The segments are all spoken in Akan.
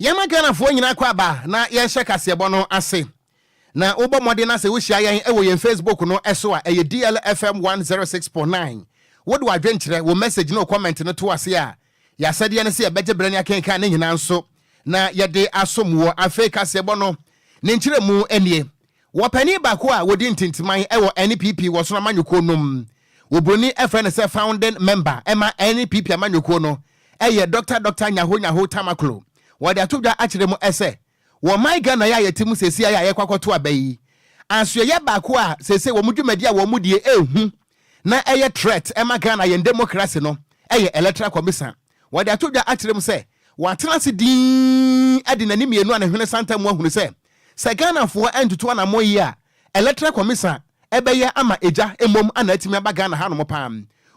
Yɛma Ghanafoɔ nyinaa kɔ aba na yɛnhyɛ kaseɛbɔ no ase. Na wobɔ mmɔden na sɛ wohyia yɛn wɔ yɛn Facebook no so a, ɛyɛ DLFM 106.9. Wode w'adwenkyerɛ, wo message ne wo comment no to ase a, yɛn asɛdeɛ ne sɛ yɛbɛgye berɛ ne akenkan ne nyinaa nso na yɛde asom woɔ. Afei kaseɛbɔ no ne nkyerɛmu nie. Wɔ panin baako a wɔdi ntintiman wɔ NPP wɔ sono amanyɔkuo nom, wɔ broni frɛ no sɛ founding member ma NPP amanyɔkuo no yɛ Dɔkta Dɔkta Nyaho Nyaho Tamaklo. Wɔde ato dwa akyerɛ mu sɛ wɔ man Ghana yi a yɛte mu seesei yi a yɛrekɔ akɔto aba yi, asoɛeɛ baako a seesei wɔn dwumadi a wɔn die ɛrehu na ɛyɛ threat ma Ghana yɛn democracy no yɛ Electoral Commission. Wɔde ato dwa akyerɛ mu sɛ watena ase dinn de n'ani mmienu a ne hwene santa mu ahunu sɛ sɛ Ghanafoɔ antutu anammɔn yie a Electoral Commission ɛbɛyɛ ama egya mmom ana atumi aba Ghana hanom paa.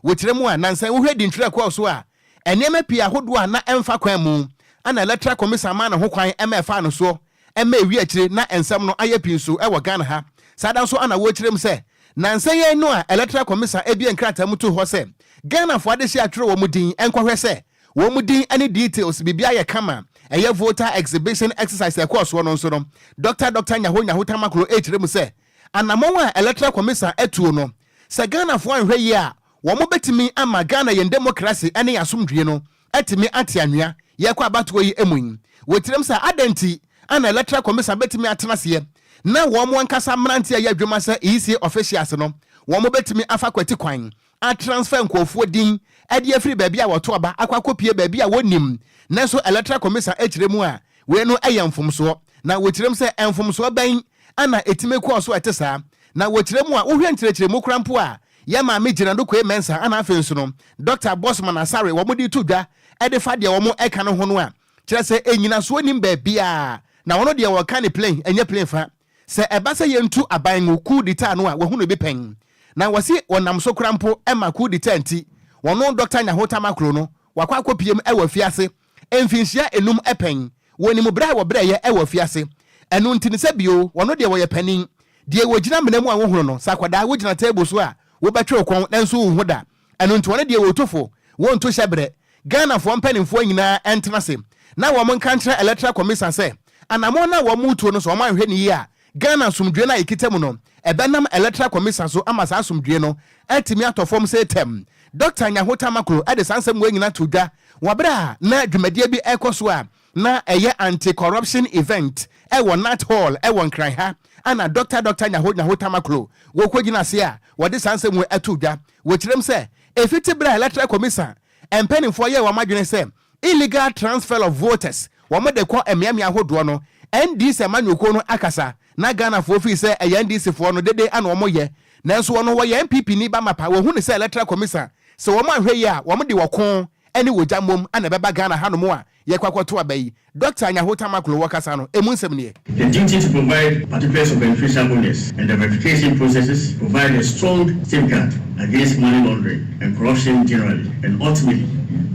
Wɔkyerɛ mu a, nansa yi wohwɛ di ntwerɛ kɔɔ so a, nneɛma pii ahodoɔ a na ɛmfa kwan mu ana Electoral Commission maa no ho kwan ma ɛfaa no soɔ ma ɛwie akyire na nsɛm no ayɛ pii nso wɔ Ghana ha. Saa da nso ana wɔkyerɛ mu sɛ nansa yi ara no a Electoral Commission abue nkrataa mu too hɔ sɛ Ghanafoɔ adehyeɛ atwerɛ wɔn din nkɔhwɛ sɛ wɔn din ne details biribiara yɛ kama ɛyɛ voter exhibition exercise a ɛkɔɔ soɔ no nso no Dɔkta Dɔkta Nyaho Nyaho Tamaklo rekyerɛ mu sɛ anamɔn a Electoral Commission atuo no sɛ Ghanafoɔ anhwɛ yie a wɔn bɛtumi ama Ghana yɛn demokrasi ne yɛn asomdwie no atumi ate anwea yɛrekɔ abatoɔ yi mu yi. Wɔkyerɛ mu sɛ adɛn nti na Electoral Commission bɛtumi atena aseɛ na wɔn ankasa mmeranteɛ a ɛyɛ adwuma sɛ EC officials no wɔn bɛtumi afa kwati kwan atransfer nkurɔfoɔ din de afiri baabi a wɔto aba akɔ akɔpue baabi a wɔnnim nanso Electoral Commission kyerɛ mu a wei no yɛ mfomsoɔ. Na wɔkyerɛ mu sɛ mfomsoɔ bɛn na ɛtumi kɔɔ so a ɛte saa. Na wɔkyerɛ mu a wohwɛ nkyerɛkyerɛmu koraa mpo a yɛn maame Gyina Dokoe Mensah ana afei nso no Dɔkta Bosman Asare wɔn de to dwa de fa deɛ wɔn ɛka no ho no a kyerɛ sɛ nnyinasoɔ nnim baabiara na wɔn deɛ wɔka ne plane ɛnyɛ plane fa. Sɛ ɛba sɛ yɛntu aban ngu coup d'etat no a wɔahunu bi pɛn. Na wɔse wɔnam so koraa mpo ma coup d'etat nti wɔno Dɔkta Nyaho Tamaklo no wakɔ akɔpiem wɔ afiase mfinhyia enum pɛn. Wɔnim brɛ a wɔbrɛeɛ wɔ afiase. Ɛno nti no sɛ bio wɔno deɛ wɔyɛ panin. Deɛ wɔgyina mena mu a wohunu no, sɛ akwadaa wogyina table so a wobɛtwe wo kɔn nanso wonhu da. Ɛno nti wɔno deɛ wɔtu fo, wɔntu hyɛberɛ. Ghanafoɔ mpaninfoɔ nyinaa ntena ase na wɔn nka nkyerɛ Electoral Commission sɛ anamɔn no a wɔn retuo no sɛ wɔn anhwɛ no yie a Ghana asomdwoeɛ no a yɛkita mu no ɛbɛnam Electoral Commission so ama saa asomdwoeɛ no atumi atɔ fam sɛ tɛm. Dɔkta Nyaho Tamaklo de saa nsɛm wei nyinaa too dwa wɔ berɛ a na dwumadie bi rekɔ so a na ɛyɛ anti-corruption event wɔ Nat Hall wɔ Nkran ha na Dɔkta Dɔkta Nyaho Nyaho Tamaklo wɔkɔgyina ase a wɔde saa nsɛm wei too dwa. Wɔkyerɛm sɛ ɛfiti berɛ a Electoral Commission mpanimfoɔ yɛɛ wɔn adwene sɛ illegal transfer of voters wɔn de kɔ mmeammea ahodoɔ no, NDC amanyɔkuo no akasa na Ghanafoɔ fii sɛ ɛyɛ NDC foɔ no dede na wɔn yɛ nanso wɔn wɔyɛ NPP ni ba mapa wɔhu no sɛ Electoral Commission sɛ wɔn anhwɛ yie a wɔn de ɔko ne ogya mmom na ɛbɛba Ghana hanom a yɛkɔ akɔto aba yi. Dɔkta Nyaho Tamaklo wɔkasa no ɛmu nsɛm nie. The duty to provide particulars of beneficial owners and the verification processes provide a strong safeguard against money laundering and corruption generally and ultimately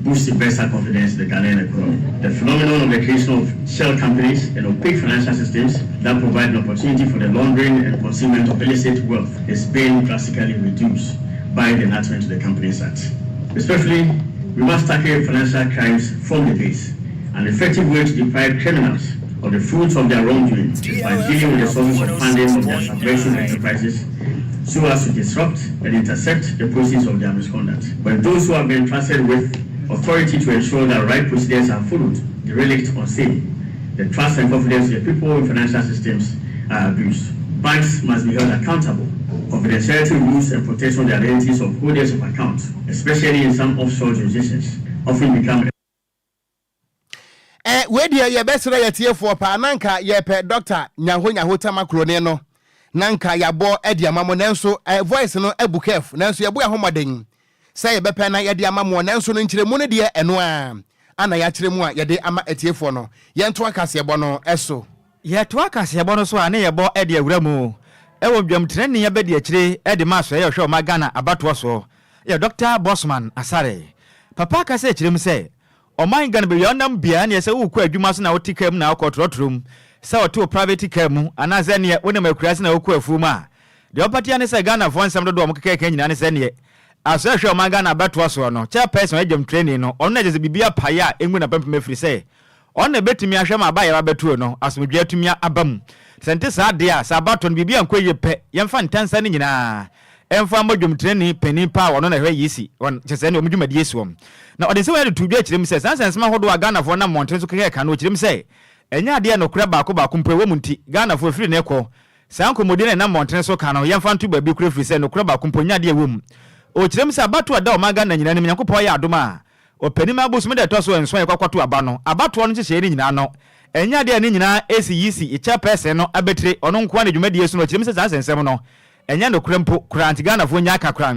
boost investor confidence in the Ghanaian economy. The phenomenon of the creation of shell companies and opaque financial systems that provide an opportunity for the laundering and concealment of illicit wealth is being drastically reduced by the enactment of the Companies Act. Respectfully, we must tackle financial crimes from the base. An effective way to deprive criminals of the fruits of their wrongdoing is by dealing with the sources of funding of their subversive enterprises so as to disrupt and intercept the proceeds of their misconduct. When those who have been entrusted with authority to ensure that right procedures are followed derelict on same, the trust and confidence of the people in financial systems are abused. Banks must be held accountable. Confidentiality rules and protection of the identities of holders of accounts, especially in some offshore jurisdictions, often become Eh, wei deɛ yɛbɛsrɛ yɛtiefoɔ paa na nka yɛpɛ Dɔkta Nyaho Nyaho Tamakrone no na nka yɛabɔ de ama mo nanso eh, voice no abu kɛf nanso yɛbɔ yɛn ho mmɔden sɛ yɛbɛpɛ na yɛde ama moɔ nanso no nkyerɛmu no deɛ ɛno ara ana yɛakyerɛ mu a yɛde ama atiefoɔ no. Yɛntoa kaseɛbɔ no so. Yɛtoa kaseɛbɔ no so a ne yɛbɔ de awura mu wɔ dwamtenani abadiakyire de ma asoɛeɛ ɔhwɛ ɔma Ghana abatoɔ soɔ yɛ Dɔkta Bossman Asare. Papa kasa kyerɛ mu sɛ Ɔman Ghana baabi a wonam biara neɛ sɛ wokɔ adwuma so na wote kaa mu na wokɔ trɔtrɔ mu, sɛ wɔte wo private car mu anaa sɛ neɛ wonam akuraase na wokɔ afuo mu a, deɛ wɔpatea ne sɛ Ghanafoɔ nsɛm dodoɔ a wɔkeka nyinaa ne sɛ neɛ asoɛ hwɛ ɔman Ghana abɛtoa soɔ no, chairperson ɔyɛ dwamtirani no, ɔno na kyerɛ sɛ biribi apae a ɛngu n'apampam ɛfiri sɛ Ɔno na ɛbɛtumi ahwɛ ma aba a yɛba bɛtoɔ no, asomdwoeɛ atumi aba mu. Sɛ ɛnte saa deɛ a, sɛ abatoɔ no biribi ankɔ yie pɛ, yɛmfa ntansa no nyinaa mfa mmɔ dwomtenani panin pa a ɔno na ɛhwɛ EC, wɔn, kyerɛ sɛ ɛne wɔn dwumadie soɔ. Na ɔde nsɛm yi de too dwa kyerɛ mu sɛ, saa nsɛnsɛm ahodoɔ a Ghanafoɔ nam mmɔntene so keka ka no, ɔkyerɛ mu sɛ, ɛnyɛ adeɛ a nokorɛ baako baako mpo ɛwɔ mu nti, Ghanafoɔ ɛfiri nnɛ kɔ, saa nkɔmmɔdie no a ɛnam mmɔntene so ka no, yɛmfa nto baabi koraa ɛfiri sɛ nokorɛ baako mpo nyɛ adeɛ a ɛwɔ mu. Ɔkyerɛ mu sɛ abatoɔ a ɛda ɔman Ghana nyinaa anim, Nyankopɔn ayɛ adom a, Ɔpanin abosome da ɛtɔ so nson a yɛkɔ akɔto aba no, abatoɔ no nhyehyɛeɛ no nyinaa no, ɛnyɛ adeɛ a ne nyinaa ɛsi yi si chairperson no abatire, ɔno nko ara na dwumadie so no, ɔkyerɛ mu sɛ saa nsɛnsɛm no, ɛnyɛ nokorɛ mpo koraa nti Ghanafoɔ nnyae ka koraa.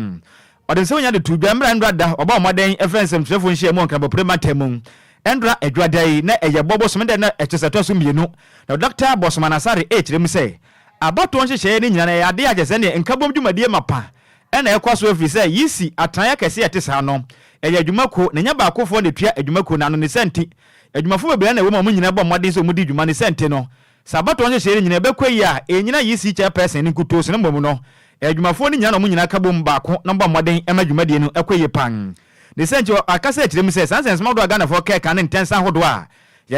Ɔde nsɛm nyinaa de too dwa mmerɛ a Ndra da ɔbɔɔ mmɔden frɛɛ nsɛmtwerɛfoɔ nhyiamu wɔ Nkrabopre mantam mu Ndra Adwuada yi na ɛyɛ bɔ bosome da na ɛkyɛ sɛ ɛtɔ so mmienu na Dɔkta Bossman Asare rekyerɛ mu sɛ abatoɔ nhyehyɛeɛ no nyinaa no ɛyɛ adeɛ a kyerɛ sɛ neɛ nkabom dwumadie mapa na ɛkɔ so ɛfiri sɛ yisi atenaeɛ akɛseɛ a ɛte saa no, ɛyɛ adwumakuo, na ɛnyɛ baakofoɔ na ɛtua adwumakuo no ano. Ne saa nti, adwumafo bebree na ɛwɔ mu a wɔn nyinaa bɔ mmɔden sɛ wɔdi dwuma. Ne saa nti no, sɛ abatoɔ nhyehyɛeɛ no nyinaa ɛbɛkɔ yie a, ɛnnyina yisi chairperson no nkutoo so, na mmom no, adwumafoɔ no nyinaa na wɔn nyinaa ka bom baako na wɔbɔ mmɔden ma dwumadie no kɔ yie pa. Ne saa nti, wɔakasa akyerɛ mu sɛ saa nsɛnsɛm ahodoɔ a Ghanafoɔ kɛka ne ntɛnsa ahodoɔ a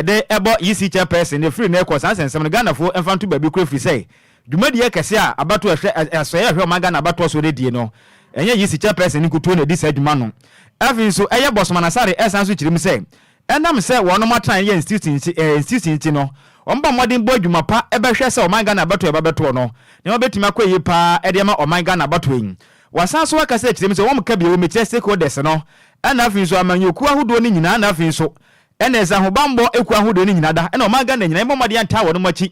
yɛde bɔ yisi chairperson no ɛfiri nnɛ rekɔ, saa nsɛnsɛm no Ghanafoɔ mfa nto baabi koraa ɛfiri sɛ Dwumadie kɛseɛ a abatoɔ ɛhwɛ asɔeɛ a ɛhwɛ ɔman Ghana abatoɔ soɔ no die no, ɛnyɛ Yisi chairperson no nkutoo na ɛdi saa dwuma no. Afei nso ɛyɛ Bossman Asare ɛsan nso kyerɛ mu sɛ, ɛnam sɛ wɔnom atenaeɛ yɛ institution nti, nti no, wɔn bɔ mmɔden bɔ adwuma pa bɛhwɛ sɛ ɔman Ghana abatoɔ a ɛba bɛtoɔ no, nneɛma bɛtumi akɔ yie paa de ama ɔman Ghana abatoɔ yi. Wɔasan nso akasa akyerɛ mu sɛ wɔn ka bio, mekyerɛ stakeholders no, ɛna afei nso amanyɔkuo ahodoɔ no nyinaa ɛna afei nso ɛna ɛsɛ ahobanbɔ ekuo ahodoɔ no nyinaa da ɛna ɔman Ghana nyinaa yɛmmɔ mmɔden antaa wɔnom akyi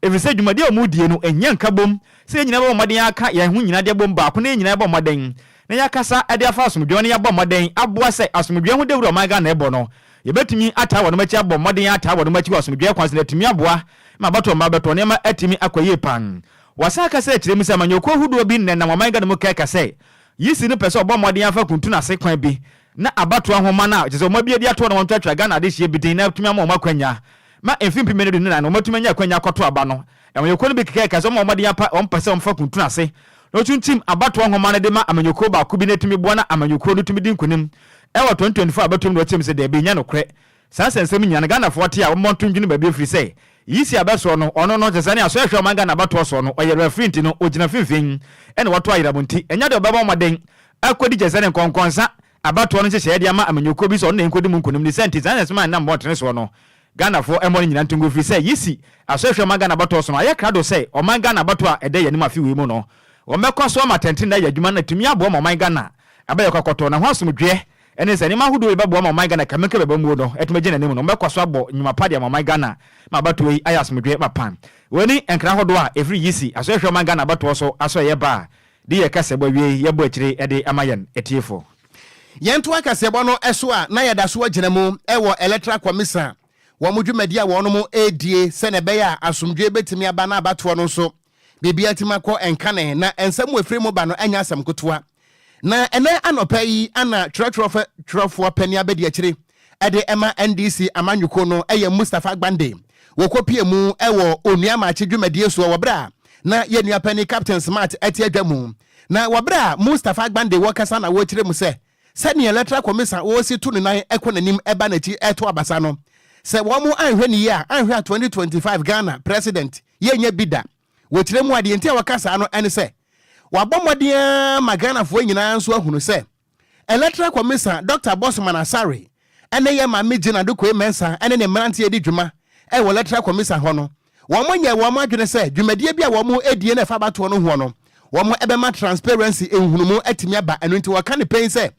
Efisɛ dwumadi a wɔredie no, ɛhia nkabom sɛ yɛn nyinaa bɛbɔ mmɔden aka yɛn ho nyinaa de abom baako na yɛn nyinaa bɔ mmɔden na yɛakasa de afa asomdwoeɛ ho na yɛabɔ mmɔden aboa sɛ asomdwoeɛ ho dawuro a ɔman Ghana rebɔ no, yɛbɛtumi ataa wɔnom akyi abɔ mmɔden ataa wɔnom akyi wɔ asomdwoeɛ kwan so na atumi aboa ma abatoɔ mma abɛtɔ nneɛma atumi akɔ yie paa. Wɔasan akasa akyerɛ mu sɛ amanyɔkuo ahodoɔ bi nnɛ nam ɔman Ghana mu kɛka sɛ Yisi no pɛ sɛ ɔbɔ mmɔden afa kuntunu ase kwan bi na abatoɔ nhoma no a kyerɛ sɛ wɔabue de ato hɔ na wɔntwerɛtwerɛ Ghana adehyeɛ bi din na atumi ama wɔn akwanya ma mfe 2024 no wɔatumi anya akwanya akɔto aba no. Amanyɔkuo no bi kekae sɛ wɔmmɔ mmɔden apa wɔn pɛ sɛ wɔmfa kuntunu ase na wɔkyinkyim abatoɔ nhoma no de ma amanyɔkuo baako bi na ɛtumi boa na amanyɔkuo no tumi di nkunim wɔ 2024 abatoɔ mu na wɔkyerɛ mu sɛ daabi nyɛ nokorɛ. Saa nsɛnsɛm yi nyinaa no Ghanafoɔ te a wɔmmɔ nto ndwene baabi ɛfiri sɛ Yisi abɛsoɔ no ɔno no kyerɛ sɛ ne asɔre hwɛ ɔman Ghana abatoɔ soɔ no ɔyɛ referee nti no ɔgyina mfimfini ɛna wato ayera mu nti ɛnyɛ deɛ ɔbɛbɔ mmɔden akɔdi kyerɛ sɛ ne nkɔnkɔnsa abatoɔ no nhyehyɛeɛ de ama amanyɔkuo bi sɛ ɔno na ɛnkɔdi mu nkunim ne saa nti saa nsɛnsɛm a ɛnam mmɔntene soɔ no Ghanafoɔ mmɔ no nyinaa nto ngu ɛfiri sɛ Yisi asɔre hwɛ ɔman Ghana abatoɔ so no ayɛ krado sɛ ɔman Ghana abatoɔ a ɛda yɛn anim afe wei mu no wɔbɛkɔ so ama atɛntrenee ayɛ adwuma na atumi aboa ma ɔman Ghana abɛyɛ kɔkɔtɔ na ho asomdwoeɛ Ɛne sɛ nneɛma ahodoɔ yi bɛboa ma ɔman Ghana kamenka bɛba muo no atumi agyina n'anim no, wɔbɛkɔ so abɔ nnwuma pa de ama ɔman Ghana ma abatoɔ yi ayɛ asomdwoeɛ mapa. Wei ne nkra ahodoɔ a ɛfiri Yisi, Asɔehwɛ Ɔman Ghana Abatoɔ so Asɔeɛ ba a de yɛ kaseɛbɔ awiei yɛbɔ akyire de ama yɛn atiefoɔ. Yɛntoa kaseɛbɔ no so a na yɛda so agyina mu wɔ Electoral Commission wɔn dwumadi a wɔnom redie sɛnea ɛbɛyɛ a asomdwoeɛ bɛtumi aba na abatoɔ no nso biribiara atumi akɔ nkane na nsɛm a ɛfiri mu ba no nyɛ asɛm ketewa. Na ɛnɛ anɔpa yi ana twerɛtwerɛfo twerɛfoɔ panin abadiakyire de ma NDC amanyɔkuo no yɛ Mustapha Gbande wɔkɔpie mu wɔ Onua Maakye dwumadie soɔ wɔ berɛ a na yɛn nua panin Captain Smart te adwa mu. Na wɔ berɛ a Mustapha Gbande wɔkasa na wɔkyerɛ mu sɛ sɛdeɛ Electoral Commission wɔresi to ne nan kɔ n'anim ba n'akyi to abasa no sɛ wɔn anhwɛ ne yie a anhwɛ a 2025 Ghana President yɛnnya bi da. Wɔkyerɛ mu a, deɛ nti a wɔka saa no ne sɛ, wɔabɔ mmɔden ara ma Ghanafoɔ nyinaa nso ahunu sɛ Electoral Commissioner Dɔkta Bossman Asare ne yɛn Maame Jane Adokoe Mensah ne ne mmeranteɛ di dwuma wɔ Electoral Commissioner hɔ no, wɔn nyɛɛ wɔn adwene sɛ dwumadie bi a wɔn redie na ɛfa abatoɔ no hoɔ no, wɔn bɛma transparency, nhunumu, atumi aba. Ɛno nti wɔka no pɛn sɛ,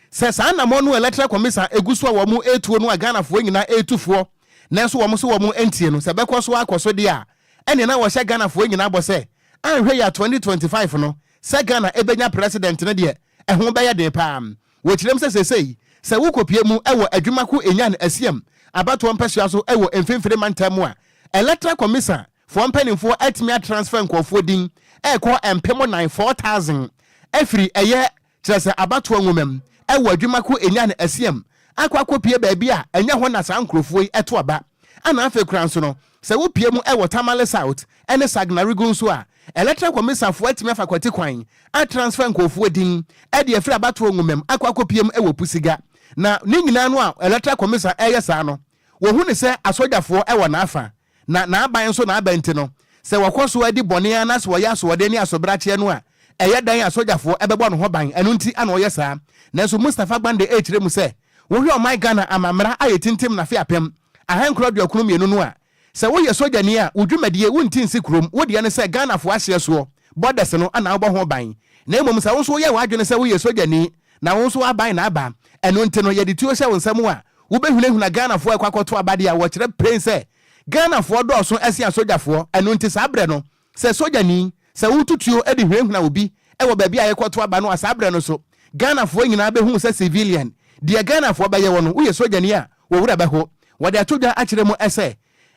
sɛ saa anammɔn no a Electoral Commissioner gu so a wɔn retuo no a Ghanafoɔ nyinaa retu foɔ nanso wɔn nso wɔn ntie no, sɛ ɛbɛkɔ so akɔ so deɛ a, ɛneɛ na wɔhyɛ Ghanafoɔ nyinaa bɔ sɛ anhwɛ yɛ a 2025 no sɛ Ghana ɛbɛnya president no deɛ ɛho bɛyɛ den paa. Wɔkyerɛm sɛ seesei sɛ wokɔpie mu wɔ Adwumako Enyan Asiam abatoɔ mpɛsoa so wɔ Mfimfini mantam mu a, Electoral Commission foɔ mpaninfoɔ atumi atransfer nkurɔfoɔ din ɛrekɔ 4000, 4,000, afiri ɛyɛ kyerɛ sɛ abatoɔ nwoma mu wɔ adwuma ko enya no asiam akɔ akɔpue baabi a ɛnyɛ hɔ na saa nkurɔfoɔ yi to aba. Ɛna afei koraa nso no, sɛ wopue mu wɔ Tamale South ne Sagnarigu nso a, Electoral Commissafoɔ atumi afa kwati kwan atransfer nkurɔfoɔ din de afiri abatoɔ nwoma mu akɔ akɔpue mu wɔ Pusiga. Na ne nyinaa no a Electoral Commission reyɛ saa no, Wɔhu ne sɛ asogyafoɔ wɔ n'afa, na n'aban nso n'aba nti no, sɛ wɔkɔ so adi bɔne ara na sɛ wɔyɛ asoɔden ne asobrakyeɛ no a, ɛyɛ dɛn a sogyafoɔ bɛbɔ ne ho ban? Ɛno nti na ɔyɛ saa. Nanso Mustapha Gbande rekyerɛ mu sɛ, wohwɛ ɔman Ghana amammara a yɛtintim no afe 1992 no a, sɛ woyɛ sogyani a, wo dwumadie, wonti nsi kurom, wo deɛ ne sɛ Ghanafoɔ ahyeɛ soɔ, borders no, na wobɔ ho ban. Na mmom sɛ wo nso woyɛ w'adwene sɛ woyɛ sogyani, na wo nso w'aban na aba, ɛno nti no yɛde tuo hyɛ wo nsa mu a, wobɛhunahuna Ghanafoɔ a ɛkɔ akɔto aba deɛ a, wɔkyerɛ pren sɛ Ghanafoɔ dɔɔso sen asogyafoɔ, ɛno nti saa berɛ no, sɛ sogyani, sɛ woto tuo de hunahuna obi wɔ baabi a yɛkɔto aba no a, saa berɛ no so, Ghanafoɔ nyinaa bɛhu wo sɛ civilian. Deɛ Ghanafoɔ bɛyɛ wo no, woyɛ sogyani a, wo werɛ bɛho. Wɔde ato dwa akyerɛ mu sɛ,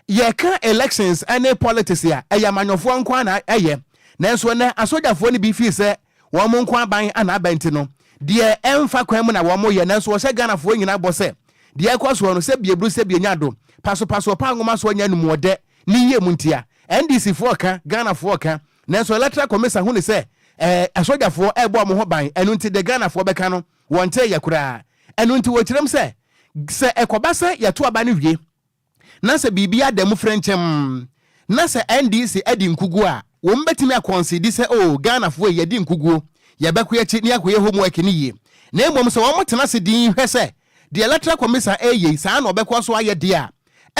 yɛka elections ne politics a, ɛyɛ amanyɔfoɔ nko ara na ɛyɛ. Nanso ɛnnɛ, asogyafoɔ no bi feel sɛ wɔn nko aban na aba nti no, deɛ ɛmfa kwan mu na wɔn yɛ, nanso wɔhyɛ Ghanafoɔ nyinaa bɔ sɛ, deɛ ɛkɔ soɔ no, sɛ bieburu sɛ bienya do, pasopasoɔ pa nwoma soɔ nyɛ anumuɔdɛ ne yie mu ntia. NDC foɔ ka, Ghanafoɔ ka, nanso Electoral Commission hu no sɛ ɛɛ asogyafoɔ ɛrebɔ wɔn ho ban, ɛno nti deɛ Ghanafoɔ bɛka no wɔntee yɛ koraa. Ɛno nti wɔkyerɛm sɛ, sɛ ɛkɔba sɛ yɛto aba no wie, na sɛ biribi ada mu frenkyemm, na sɛ NDC adi nkuguo a, wɔn bɛtumi akɔnsidi sɛ oh Ghanafoɔ yi yɛadi nkuguo, yɛbɛko akyi na yɛakɔyɛ homework no yie. Na mmom sɛ wɔn tena ase dinn hwɛ sɛ deɛ Electoral Commission reyɛ yi saa na ɔbɛkɔ so ayɛ deɛ a,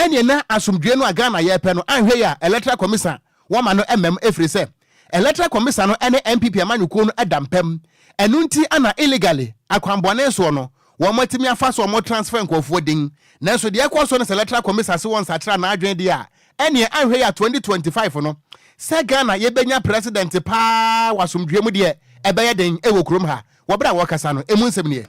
ɛneɛ na asomdwoeɛ no a Ghana yɛrepɛ no anhwɛ yie a Electoral Commission wɔma no mmam ɛfiri sɛ Electoral Commission no ne NPP amanyɔkuo no da mpam. Ɛno nti na illegally, akwanbɔne soɔ no, wɔn atumi afa so wɔn transfer nkurɔfoɔ din. Nanso deɛ ɛkɔ soɔ ne sɛ Electoral Commission se wɔnsakyera n'adwene deɛ a, ɛneɛ anhwɛ yie a 2025 no, sɛ Ghana yɛbɛnya President paa wɔ asomdwoeɛ mu deɛ, ɛbɛyɛ den wɔ kurom ha. Wɔ berɛ a wɔrekasa no, ɛmu nsɛm nie.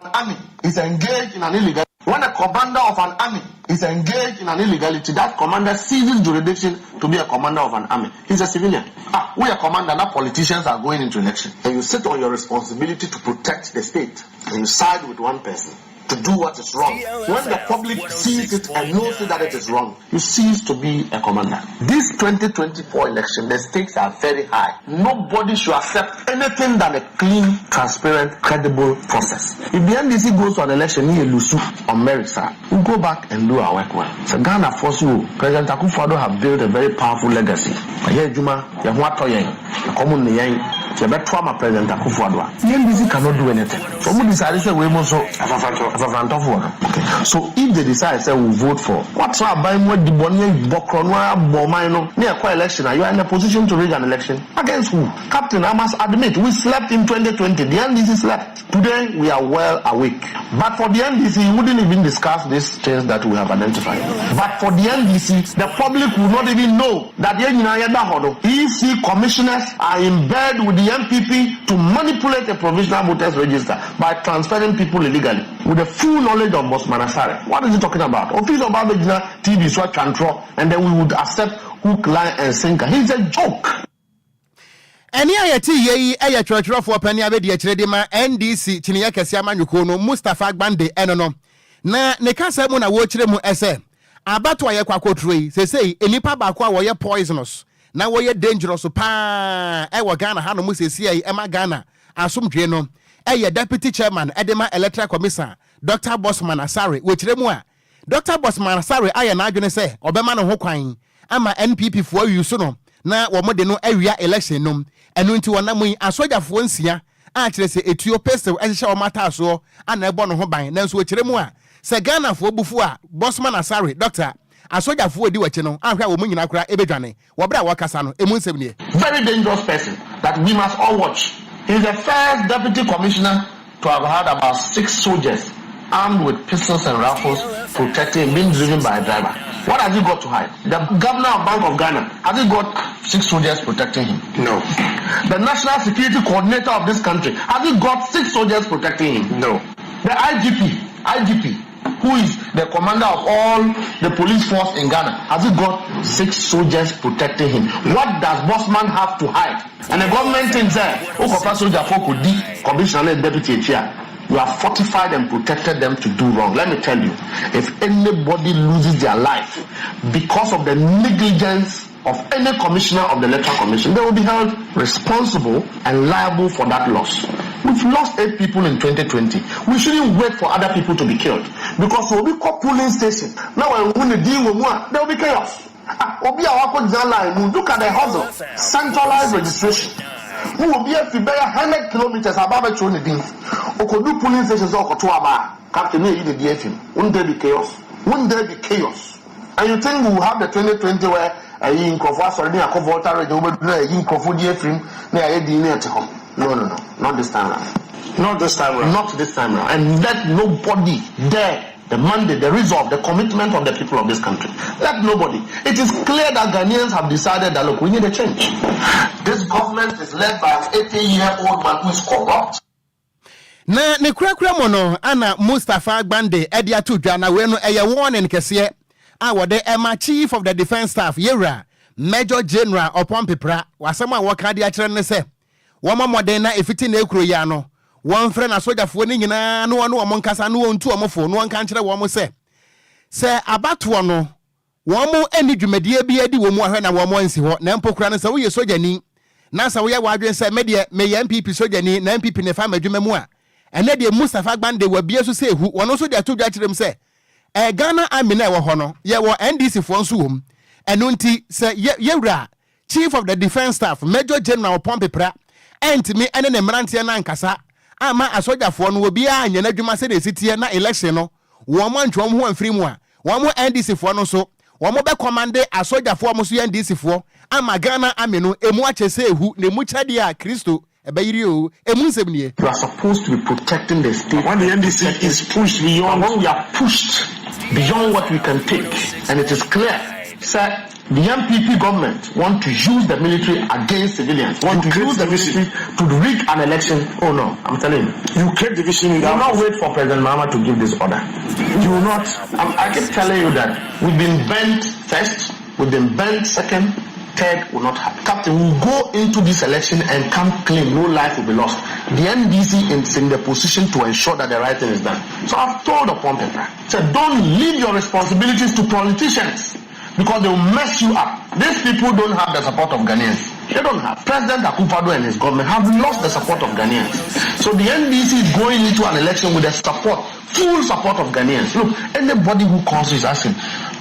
An army is engaged in an illegal When a commander of an army is engaged in an illegality, that commander seizes jurisdiction to be a commander of an army. He's a civilian. Ah, we are commander, now politicians are going into election. And you sit on your responsibility to protect the state. And you side with one person to do what is wrong. When the public sees it and knows that it is wrong, you cease to be a commander. This 2024 election, the stakes are very high. Nobody should accept anything than a clean, transparent, credible process. If the NDC goes to an election near Lusu or Merisa, we'll go back and do our work well. So Ghana force you, President Akufo-Addo have built a very powerful legacy. Yɛ adwuma, yɛ ho atɔ yɛn, ɛkɔm ne yɛn, yɛbɛto ama President Akufo-Addo a. The NDC cannot do anything. So wɔn decide sɛ wei mu nso afafantɔfoɔ no. Okay. So if they decide sɛ we vote for, watena aban mu adi bɔne bɔ korɔ no abɔ ɔman no, ne ɛkɔ election a, you are in a position to rig an election. Against who? Captain, I must admit, we slept in 2020. The NDC slept. Today, we are well awake. But for the NDC, you wouldn't even discuss these things that we have identified. But for the NDC, the public will not even know that the EC commissioners are in bed with the NPP to manipulate a provisional voters register by transferring people illegally with the full knowledge of Bossman Asare. What is he talking about? Office of Abejina TV so control, and then we would accept hook, line, and sinker. He's a joke. Ɛne a yɛte yie yi yɛ twerɛtwerɛfoɔ panin abɛdi akyire de ma NDC kyiniiɛ kɛseɛ amanyɔkuo no, Mustapha Gbande, ɛno no. Na ne kasa mu na wɔrekyerɛ mu sɛ abato a yɛkɔ akɔturo yi, seesei nnipa baako a wɔyɛ poisonous na wɔyɛ dangerous paa ɛwɔ Ghana hanom seesei yi ɛma Ghana asomdwoe no ɛyɛ Deputy Chairman ɛde ma Electoral Commission, Dr. Bossman Asare. Wɔkyerɛ mu a, Dr. Bossman Asare ayɛ n'adwene sɛ ɔbɛma ne ho kwan ama NPP foɔ awi so no na wɔn de no awia election nom. Ɛno nti wɔnam yi asogyafoɔ nsia a kyerɛ sɛ etuo, pistol, ɛhyehyɛ wɔn ataasoɔ ana ɛbɔ ne ho ban. Nanso wɔkyerɛ mu a, sɛ Ghanafoɔ bufu a, Bossman Asare, Doctor, asogyafoɔ edi wɔakyi no ahwɛ a wɔn nyinaa koraa ebedwane. Wɔ bere a wɔkasa no, emu nsɛm nie. Very dangerous person that we must all watch. He's the first deputy commissioner to have had about six soldiers armed with pistols and rifles protecting him, being driven by a driver. What has he got to hide? The governor of Bank of Ghana, has he got six soldiers protecting him? No. The national security coordinator of this country, has he got six soldiers protecting him? No. The IGP, IGP, who is the commander of all the police force in Ghana, has he got six soldiers protecting him? What does Bossman have to hide? And the government thinks that, oh, soldier for commissioner deputy chair. You have fortified and protected them to do wrong. Let me tell you, if anybody loses their life because of the negligence of any commissioner of the Electoral Commission, they will be held responsible and liable for that loss. We've lost eight people in 2020. We shouldn't wait for other people to be killed. Because obi kɔ polling station na wɔn ne din wɔ mu a, there will be chaos. Ah, obi a wakɔ gyina line mu, look at the hustle. Centralized registration. Mu obi afi bɛyɛ 100 kilometres aba abɛtwerɛ ne din. Okodu polling station sɛ ɔkɔto aba a, captain ne eyi ne din afi mu. Won't there be chaos? Won't there be chaos? And you think we will have the 2020 where ɛyi nkurɔfoɔ asɔre ne akɔ Volta Region, wobɛdu na ɛyi nkurɔfoɔ di afirim na yɛayɛ din ne ɛte hɔ? No, not this time round. Not this time round. Not this time round. And let nobody dare the mandate, the resolve, the commitment of the people of this country. Let nobody. It is clear that Ghanaians have decided that, look, we need a change. This government is led by an 80 year old man who is corrupt. Na ne kurakura mu no ana Mustapha Gbande ɛde ato dwa na wei no ɛyɛ warning kɛseɛ a wɔde ɛma Chief of the Defence Staff, yɛwura Major General Oppong Peprah. Wasɛm a wɔka de akyerɛ no sɛ wɔma mmɔden na ɛfiti na ekuro yi ano wɔmfrɛ n'asogyafoɔ no nyinaa na wɔne wɔn nkasa na wɔntu wɔn fo na wɔnka nkyerɛ wɔn sɛ abatoɔ no wɔn mo ani dwumadie bi adi wɔ mu ahwɛ na wɔn ansi hɔ. Na mpo kura no, sɛ woyɛ sogyani na sɛ woyɛ w'adwene sɛ medeɛ meyɛ NPP sogyani na NPP ne fa m'adwuma mu a, ɛnɛ deɛ Mustapha Gbande wabie so sɛ ehu wɔn nso de ato dwa kyerɛ mu sɛ Ghana Army na ɛwɔ hɔ no, yɛwɔ NDC foɔ nso wɔ mu. Ɛno nti sɛ yɛwura Chief of the Defence Staff, Major General Oppong Peprah, ɛntumi ɛne ne mmeranteɛ no ankasa ama asogyafoɔ no obiara nyɛ n'adwuma sɛdeɛ ɛsi teɛ na election no wɔn mo antwe wɔn ho amfiri mu a, wɔn mo NDC foɔ no nso wɔn mo bɛ command asogyafoɔ mo nso yɛ NDC foɔ ama Ghana Army no emu akyɛ sɛ ehu na emu kyɛdeɛ a Kristo ɛbɛyiri o. Emu nsɛm nie. You are supposed to be protecting the state. When the NDC is pushed beyond. When we are pushed beyond what we can take, and it is clear, sir, the NPP government want to use the military against civilians, want You to create use the division. military to rig an election. Oh no, I'm telling you. You create division in You will the not wait for President Mahama to give this order. You will not. I keep telling you that we've been bent first, we've been bent second, third will not happen. Captain, we'll go into this election and come clean. No life will be lost. The NDC is in the position to ensure that the right thing is done. So I've told Oppong Peprah, said don't leave your responsibilities to politicians because they will mess you up. These people don't have the support of Ghanaians. They don't have. President Akufo-Addo and his government have lost the support of Ghanaians. So the NDC is going into an election with the support, full support of Ghanaians. Look, anybody who calls you is asking,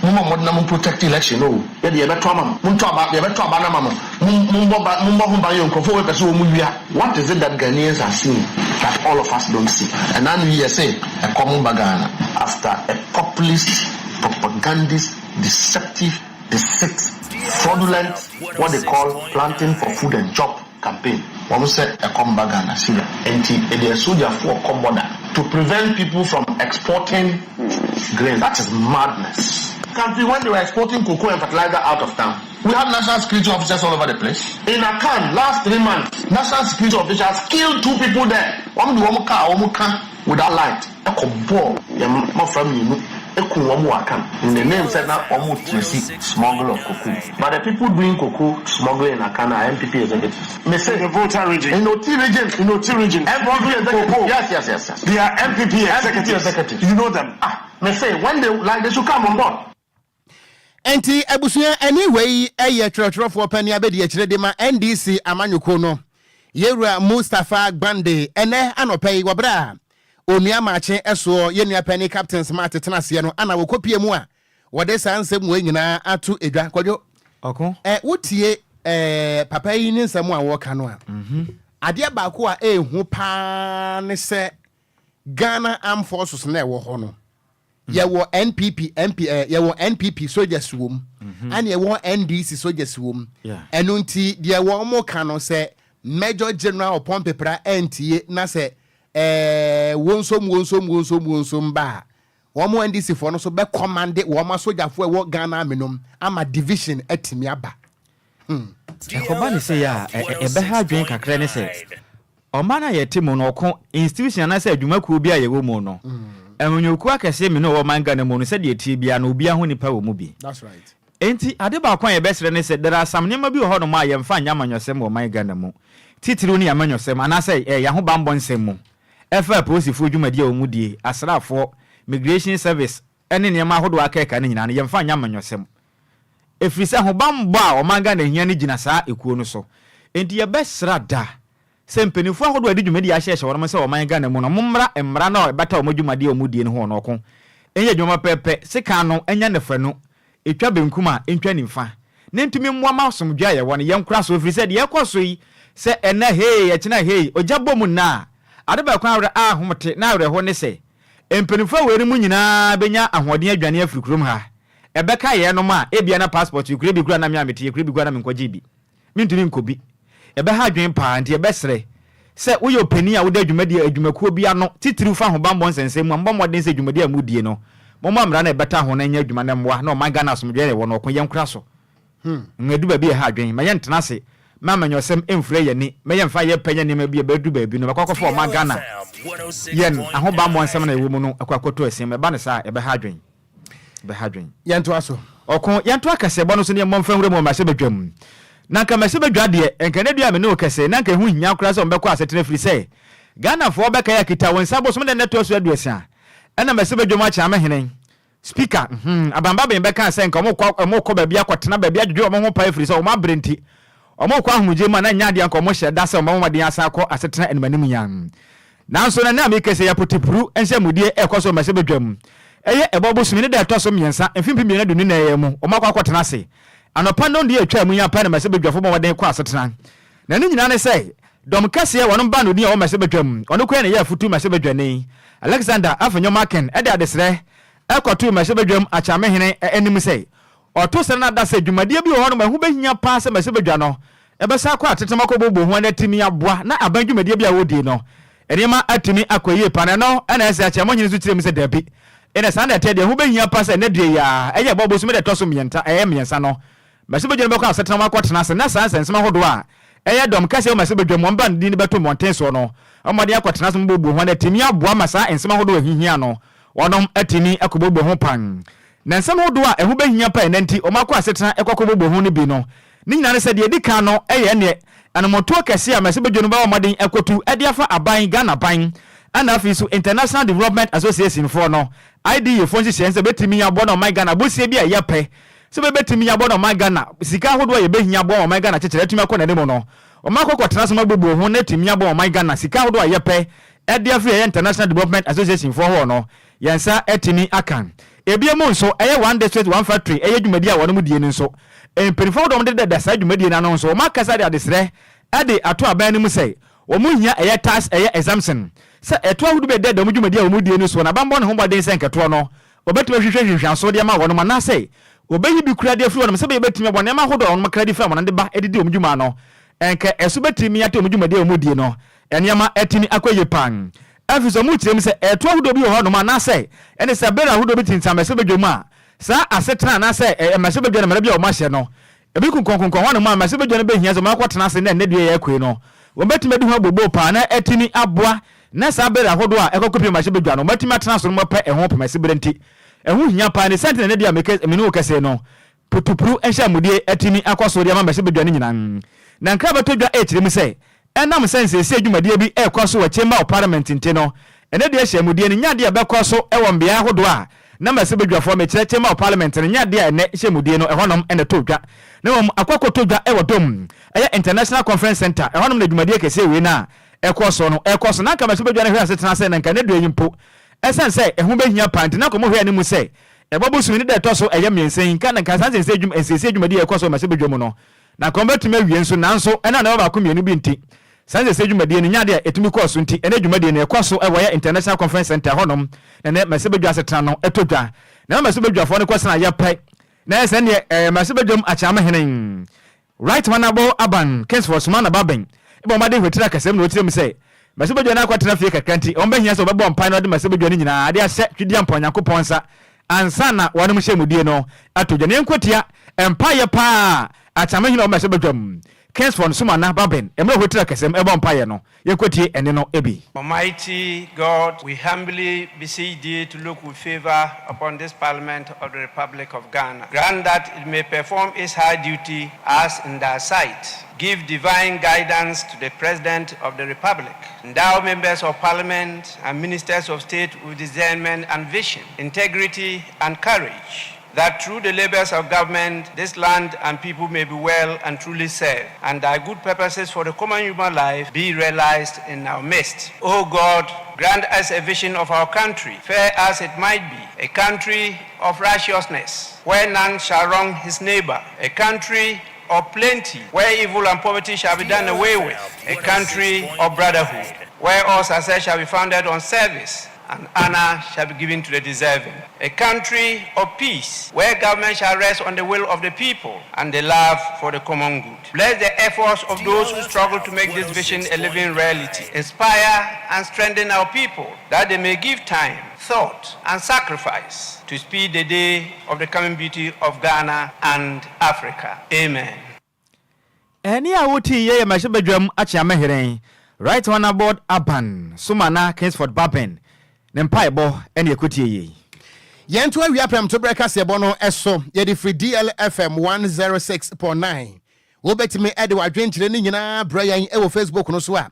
"Mama, mo na mo protect election no. Ye de yɛbɛto ama mo. Monto aba, yɛbɛto aba na ma mo. Mombɔ ho ban yɛ nkurɔfoɔ wei pɛ sɛ wɔn mu wia." What is it that Ghanaians are seeing that all of us don't see? And now we are saying, ɛkɔm ba Ghana after a populist, propagandist, deceptive, deceit, fraudulent, what they call Planting for Food and Job campaign. Wɔn sɛ ɛkɔm ba Ghana Syria. Nti ɛdeɛ sogyafoɔ kɔ border to prevent people from exporting grain. That is madness. Country when they were exporting cocoa and fertilizer out of town. We have national security officers all over the place. In Akan, last 3 months, national security officials killed two people there. Wɔn de wɔn car wɔn ka without light. Ɛkɔ bɔɔl yɛn mmɔfra mmienu eku wɔn wɔ Akan. In the name said na wɔn trace smuggle of cocoa. But the people doing cocoa smuggling in Akan are NPP executives. Mese In the Volta Region. In Oti Region. In Oti Region. NPP executives. Cocoa. Yes. They are NPP executives. Executives. You know them. Ah, mese when they like they should come on board. Nti abusua, ɛne wei ɛyɛ twerɛtwerɛfoɔ pani abɛdi akyire de ma NDC amanyɔkuo no, yɛwura Mustapha Gbande. Ɛnɛ anɔpɛ yi, wɔberɛ a onua maakye ɛsoɔ yɛnua pani Captain Smart tena aseɛ no ana wɔkɔpie mu a wɔde saa nsɛm wei nyinaa ato edwa. Kwadwo. Ɔko. Wotie papa yi ne nsɛm a wɔka no a, adeɛ baako a ɛɛhu paa ne sɛ Ghana Armed Forces na ɛwɔ hɔ no, yɛwɔ NPP MP yɛwɔ NPP soldiers wɔ mu ɛna yɛwɔ NDC soldiers wɔ mu. Ɛno nti deɛ wɔn mo ka no sɛ Major General Oppong Peprah ɛntie na sɛ wɔnsom wɔnsom wɔnsom wɔnsom ba a, wɔn mo NDC foɔ no so bɛ command wɔn asogyafoɔ a ɛwɔ Ghana Army nom ama division atumi aba. Ɛkɔba ne sɛ yɛ a ɛbɛha adwene kakra ne sɛ ɔman a yɛte mu no, ɔko institution anaasɛ adwumakuo bi a yɛwɔ mu no, amanyɔkuo akɛseɛ mmienu a ɛwɔ ɔman Ghana mu no, sɛdeɛ tie biara no, obiara ho nipa wɔ mu bi. That's right. Enti ade baako a yɛbɛsrɛ ne sɛ there are some nneɛma bi wɔ hɔnom a yɛmfa nyɛ amanyɔsɛm wɔ ɔman Ghana mu, titiriw ne amanyɔsɛm anaasɛ yɛn ahobammɔ nsɛm mu ɛfa apolisifoɔ dwumadi a wɔn mu die, asraafoɔ, migration service ɛne nneɛma ahodoɔ aka ɛka no nyinaa no, yɛmfa nyɛ amanyɔsɛm, ɛfiri sɛ ahobammɔ a ɔman Ghana hia no gyina saa ekuo no so. Enti yɛbɛsrɛ da. Sɛ mpanimfoɔ ahodoɔ a ɛde dwumadie ahyehyɛ wɔn sɛ ɔman Ghana mu no, mommra mmara no a ɛbata wɔn dwumadie a wɔdie no ho wɔ no ɔko nyɛ adwuma pɛpɛpɛ, sekan no nya nafanu, ɛtwa benkum a ɛntwa nimfa, na ɛntumi mmoa ma asomdwoeɛ a yɛwɔ no yɛnkora so, ɛfiri sɛ deɛ ɛrekɔ so yi, sɛ ɛnnɛ hei, ɛkyena hei, ogya bɔ mu nnɛ a, ade baako a ahomete na awerɛho ne sɛ, mpanimfoɔ a weinom nyinaa bɛnya ahoɔden adwane afiri kurom ha. Ɛbɛka yɛnom a, ebia na passport yɛkura bi koraa na me a mete yɛkura bi koraa na menkɔgyee bi. Mentumi nkɔ bi. Ɛbɛha adwene paa, nti yɛbɛsrɛ sɛ woyɛ ɔpanin a woda dwumadie adwumakuo bi ano, titiriw fa ahobammɔ nsɛnsɛm mu a, mobɔ mmɔden sɛ dwumadie a modie no, momma mmara no a ɛbata ho no nyɛ adwuma na mmoa na ɔman Ghana asomdwoeɛ a yɛwɔ no ɔko yɛnkora so. Hmm, adu baabi a ɛha adwene. Ma yɛntena ase ma amanyɔsɛm mfura yɛn ani, ma yɛmfa yɛn pɛ nyɛ nneɛma bi a ɛbɛdu baabi no, bɛkɔ akɔfa ɔman Ghana yɛn ahobammɔ nsɛm no a ɛwɔ mu no akɔ akɔtɔ asin mu. Ɛba no saa a, ɛbɛha adwene. Ɛbɛha adwene. Yɛntoa so. Ɔko, Yɛntoa kaseɛbɔ no so na yɛmmɔ mfa nwura mu wɔ mmarahyɛbadwam. Na anka mmarahyɛbadwa deɛ, nka ɛnnɛ dua a me ne wo kɛse yi, na anka ɛho nhia koraa sɛ wɔbɛkɔ asetena ɛfiri sɛ Ghanafoɔ bɛkae akita wo nsa bosome da no ɛtoa so aduosia ɛna mmarahyɛbadwam akyea me hene, Speaker, hmm, Aban Bagbin bɛkaa sɛ nka wɔrekɔ wɔrekɔ baabi akɔtena baabi adwodwo wɔn ho paa ɛfiri sɛ wɔn abrɛ nti wɔrekɔ ahomegyeɛ mu a na ɛnyɛ adeɛ a nka wɔhyɛ da sɛ wɔbɛbɔ mmɔden asan akɔ asetena animanim nyan. Nanso na nna a meka sɛ yɛapotipru nhyiamudie rekɔ so wɔ mmarahyɛbadwam. Ɛyɛ Ɛbɔ bosome ne da a ɛtɔ so mmiɛnsa, mfe 2024 yi mu, wɔakɔ akɔtena ase. Anɔpa nnɔndu a ɛtwaa mu yi ara pɛ na mmarahyɛbadwafo bɔ mmɔden kɔɔ asetena. Na ne nyinaa ne sɛ, dɔm kɛseɛ wɔnom baanodin a ɔwɔ mmarahyɛbadwam, ɔno koraa na ɛyɛ afutu mmarahyɛbadwani, Alexander Afenyo-Markin de adesrɛ kɔtoo mmarahyɛbadwam Akyeamehene anim sɛ Ɔto srɛ no ada sɛ dwumadie bi wɔ hɔnom a ɛho bɛhia paa sɛ mmarahyɛbadwa no bɛsan akɔ atetem akɔbobɔ ho na atumi aboa na aban dwumadie bi a wɔdie no nneɛma atumi akɔ yie paa na ɛno na ɛsɛ Akyerɛmohene nso kyerɛ mu sɛ dabi ɛna saa na ɛteɛ deɛ ɛho bɛhia paa sɛ ɛnɛ deɛ yi ara ɛyɛ ɛbɔ bosome da ɛtɔ so mmiɛnta ɛyɛ mmiɛnsa no mmarahyɛbadwa no bɛkɔ asetena mu akɔtena ase na saa nsɛnsɛm ahodoɔ a ɛyɛ dɔm kɛseɛ wɔ mmarahyɛbadwa mu wɔn ba no din no bɛto mmɔnten soɔ no mmɔden akɔtena ase mobɔbuo ho na atumi aboa ma saa nsɛm ahodoɔ a ɛhihia no wɔnom atumi akɔbɔbuo ho pan. Na nsɛm hodoɔ a ɛho bɛhia paa ɛnnɛ nti wɔakɔ asetena kɔ akɔbobɔ ho no bi no, ne nyinaa ne sɛ deɛ ɛdi kan no yɛ ɛnneɛ anammɔntuo kɛseɛ a mmarahyɛbadwa no bɛbɔ mmɔden akɔtu de afa aban, Ghana aban, ɛna afei nso International Development Association foɔ no, IDA foɔ nhyehyɛeɛ sɛ bɛtumi aboa na ɔman Ghana abosie bi a ɛyɛ pɛ sɛ bɛbɛtumi aboa na ɔman Ghana sika ahodoɔ a yɛbɛhia aboa ma ɔman Ghana kyekyerɛ atumi akɔ n'anim no wɔn akɔ kɔtena ase ma abubuo ho na atumi aboa ɔman Ghana sika ahodoɔ a ɛyɛ pɛ de afiri ɛyɛ International Development Association foɔ hɔ no Yɛn nsa atumi aka. Ebio mu nso, ɛyɛ One District One Factory ɛyɛ dwumadie a wɔnom die no nso. Mpaninfoɔ ahodoɔ a wɔde deda saa dwumadie no ano nso, wɔn akasa de adesrɛ de ato aban no mu sɛ wɔn hia ɛyɛ tax ɛyɛ exemption sɛ ɛtoɔ ahodoɔ bi a ɛdeda wɔn dwumadie a wɔn die no soɔ no aban bɔ ne ho mmɔden sɛ nkɛtoɔ no wɔbɛtumi ahwehwɛ nhwehwɛaso de ama wɔnom anaasɛ wɔbɛyi bi koraa de afiri wɔnom sɛdeɛ ɛbɛtumi aboa nneɛma ahodoɔ a wɔnom kra de firi amana de ba de di wɔn dwuma no nka ɛso bɛtumi ate wɔn dwumadie a wɔn die no nneɛma atumi akɔ yie paa. Afei nso, wɔkyerɛ mu sɛ ɛtoɔ ahodoɔ bi wɔ hɔnom anaasɛ ɛne sɛ bere ahodoɔ bi tintim mmarahyɛbadwa mu a, saa asetena anaasɛ mmarahyɛbadwa no mmara bi a wɔahyɛ no, ebi konkɔnkonkɔn hɔnom a mmarahyɛbadwa no bɛhia sɛ wɔakɔtena ase na ɛnnɛ dua yi akue no, wɔbɛtumi adi ho abooboo paa na atumi aboa na saa bere ahodoɔ a ɛkɔkɔpie mmarahyɛbadwa no, wɔatumi atena so no wɔapɛ ɛho poma berɛ nti, ɛho hia paa. Ne saa nti na ɛnnɛ dua a me ne wo kɛse yi no, Putupru nhyiamudie atumi akɔ so de ama mmarahyɛbadwa no nyinaa. Na nkra bɛtɔ dwa rekyerɛ mu sɛ, ɛnam sɛ nsiesie dwumadie bi rekɔ so wɔ Chamber of Parliament nti no, ɛnɛ deɛ nhyiamudie no nyɛ adeɛ a ɛbɛkɔ so wɔ mmeaɛ ahodoɔ a na mmarahyɛbadwafoɔ, mekyerɛ Chamber of Parliament no, nyɛ adeɛ a ɛnɛ nhyiamudie no ɛhɔnom na ɛtɔ dwa, na mmom akɔ akɔtɔ dwa wɔ Dome, ɛyɛ International Conference Centre, ɛhɔnom na dwumadie kɛseɛ wei no a ɛkɔ so no ɛrekɔ so. Na anka mmarahyɛbadwa no hwɛ asetena sɛ na anka ɛnɛ dua yi mpo, ɛsiane sɛ ɛho bɛhia paa nti na anka wɔhwɛ anim sɛ Ɛbɔ bosome ne da ɛtɔ so ɛyɛ mmiɛnsa yi nka na nka saa nsiesie dwuma nsiesie dwumadi a ɛkɔ so wɔ mmarahyɛbadwa mu no na nka wɔbɛtumi awie nso nanso ɛnam nneɛma baako mmienu bi nti saa nsiesie dwumadie no nyɛ adeɛ a ɛtumi kɔɔ so nti ɛnɛ dwumadie no ɛkɔ so wɔ yɛ International Conference Center hɔnom na ɛnɛ mmarahyɛbadwa asetena no ɛtɔ dwa na ɛma mmarahyɛbadwafoɔ no kɔsena yɛpɛ na ɛsɛ neɛ ɛɛ mmarahyɛbadwam akyeamehene Right Honourable Aban Kingsford Sumana Bagbin bɔ mmɔden hwetiri akasam na ɔkyerɛ mu sɛ, Mmarahyɛbadwa no akɔtena fie kakra nti, wɔn bɛhia sɛ wɔbɛbɔ mpae na wɔde mmarahyɛbadwa no nyinaa de ahyɛ Twedeampɔn Nyankopɔn nsa ansa na wɔnom hyɛmudie no ato dwa. Na yɛnkɔtia mpaeɛ paa a Akyeamehene a ɔwɔ mmarahyɛbadwam, Kingsford Sumana Bagbin, mmerɛ ɔhwetiri akasam bɔ mpaeɛ no. Yɛnkɔtie ɛnne no bi. Almighty God, we humbly beseech thee to look with favor upon this Parliament of the Republic of Ghana. Grant that it may perform its high duty as in thy sight. Give divine guidance to the President of the Republic. Endow members of Parliament and ministers of state with discernment and vision, integrity and courage. That through the labors of government, this land and people may be well and truly served, and thy good purposes for the common human life be realized in our midst. O God, grant us a vision of our country, fair as it might be, a country of righteousness, where none shall wrong his neighbor, a country of plenty, where evil and poverty shall be done away with, a country of brotherhood, where all success shall be founded on service and honor shall be given to the deserving. A country of peace, where government shall rest on the will of the people and the love for the common good. Bless the efforts of those who struggle to make this vision a living reality. Inspire and strengthen our people that they may give time, thought, and sacrifice to speed the day of the coming beauty of Ghana and Africa. Amen. Ɛnne a wotii yɛ yɛ mmarahyɛbadwam Akyeamehene, Right Honourable Aban Sumana Kingsford Baben ne mpaebɔ ne ɛkɔtie yei. Yɛnto awia prɛmtoberɛ kaseɛbɔ no so. Yɛde firi DLFM 106.9. Wobɛtumi de w'adwenkyerɛ no nyinaa brɛ yɛn wɔ Facebook no so a,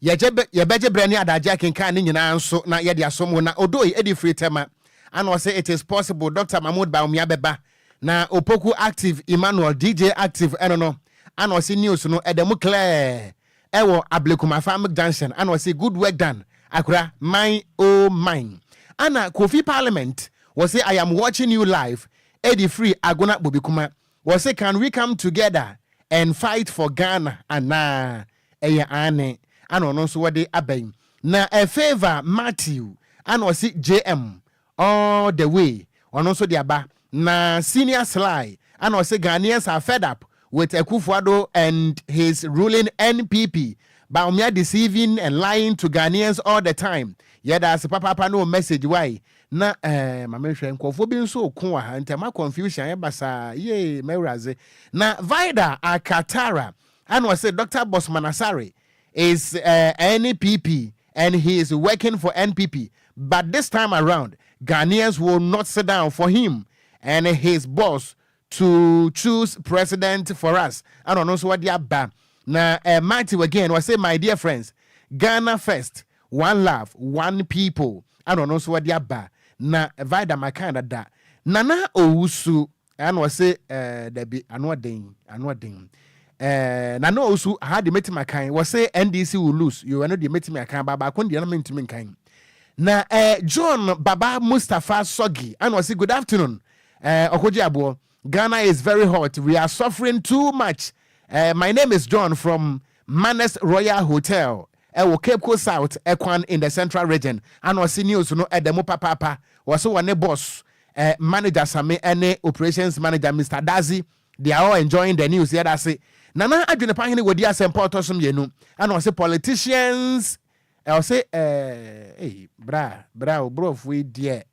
yɛbɛgye berɛ ne adagye akenkan ne nyinaa nso na yɛde asom wo. Na Odoi de firi Tema ana ɔsɛ it is possible Dr. Mahmoud Bawumia bɛba. Na Opoku Active Emmanuel DJ Active ɛno no ana ɔsɛ news no ɛda mu clear ɛwɔ Ablekuma Farm Junction ana ɔsɛ good work done akora mine oh mine. Ana Kofi Parliament wɔsɛ I am watching you live ɛdi firi Agona Bobikuma. Wɔsɛ can we come together and fight for Ghana anaa ɛyɛ ane ana ɔno nso wɔde aba yi. Na a Favor Matthew ana ɔse JM all the way, ɔno nso de aba. Na Senior Sly ana ɔse Ghanaians are fed up with Akufo-Addo and his ruling NPP. Bawumia deceiving and lying to Ghanaians all the time. Yɛda ase papaapa no message why na maame hwɛ nkurɔfoɔ bi nso ko wɔ ha ntɛma confusion ayɛ basaa yee mɛwuraze. Na Vida Akatara ana ɔsɛ Dr. Bosman Asare is NPP and he is working for NPP, but this time around Ghanaians will not sit down for him and his boss to choose president for us. Ana ɔno nso wɔde aba. Na Matthew again wɔsɛ my dear friends, Ghana first, one love, one people. Ana ɔno nso wɔde aba. Na Vida Makan dada Nana Owusu ana ɔsɛ dabi ano ɔden ano ɔden Nana Owusu aha de mɛtumi akan wɔsɛ NDC will lose yow. Ɛno deɛ mɛtumi akan ba baako deɛ no mɛntumi nkan. Na John Baba Mustapha Sogi ana ɔsɛ good afternoon ɔkɔgye aboɔ. Ghana is very hot, we are suffering too much. My name is John from Manes Royal Hotel ɛwɔ Cape Coast South ɛkwan in the Central Region. Ana ɔsi news no ɛda mu papaapa. Wɔsi wɔ ne boss manager Sami ɛne operations manager Mr Dazi, they are all enjoying the news. Yɛda ase. Nana Adwene Pahene wɔ di asɛmpa ɔtɔ so mmienu ana ɔsi politicians ɔsi ɛɛ bra bra oburofo yi deɛ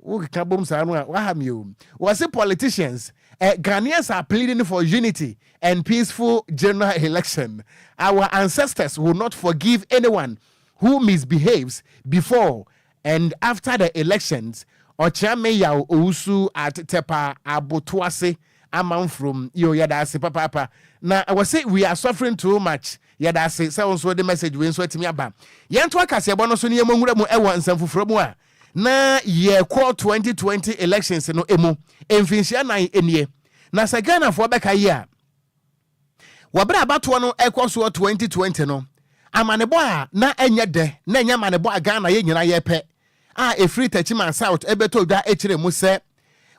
wokeka bom saa no a waha mi o. Wɔsi politicians, Ghanaians are pleading for unity and peaceful general election. Our ancestors will not forgive anyone who misbehaves before and after the elections. Ɔkyea Yaw Owusu at Tepa Abotoase Amanfrom yo. Yɛda ase papaapa. Na wɔsi we are suffering too much. Yɛda ase sɛ wɔn nso de message wei nso atumi aba. Yɛn to akaseɛbɔ no so ne yɛn mu nwura mu ɛwɔ nsɛm foforɔ mu a na yɛkɔ 2020 elections no emu mfinhyia 4 nie. Na sɛ Ghanafoɔ bɛka yi a wɔberɛ abatoɔ no ɛkɔ soɔ 2020 no, amanebɔ a na ɛnyɛ dɛ na ɛnyɛ amanebɔ a Ghana yɛ nyinaa yɛpɛ a ɛfiri Techiman South ɛbɛtɔ dwa akyerɛ mu sɛ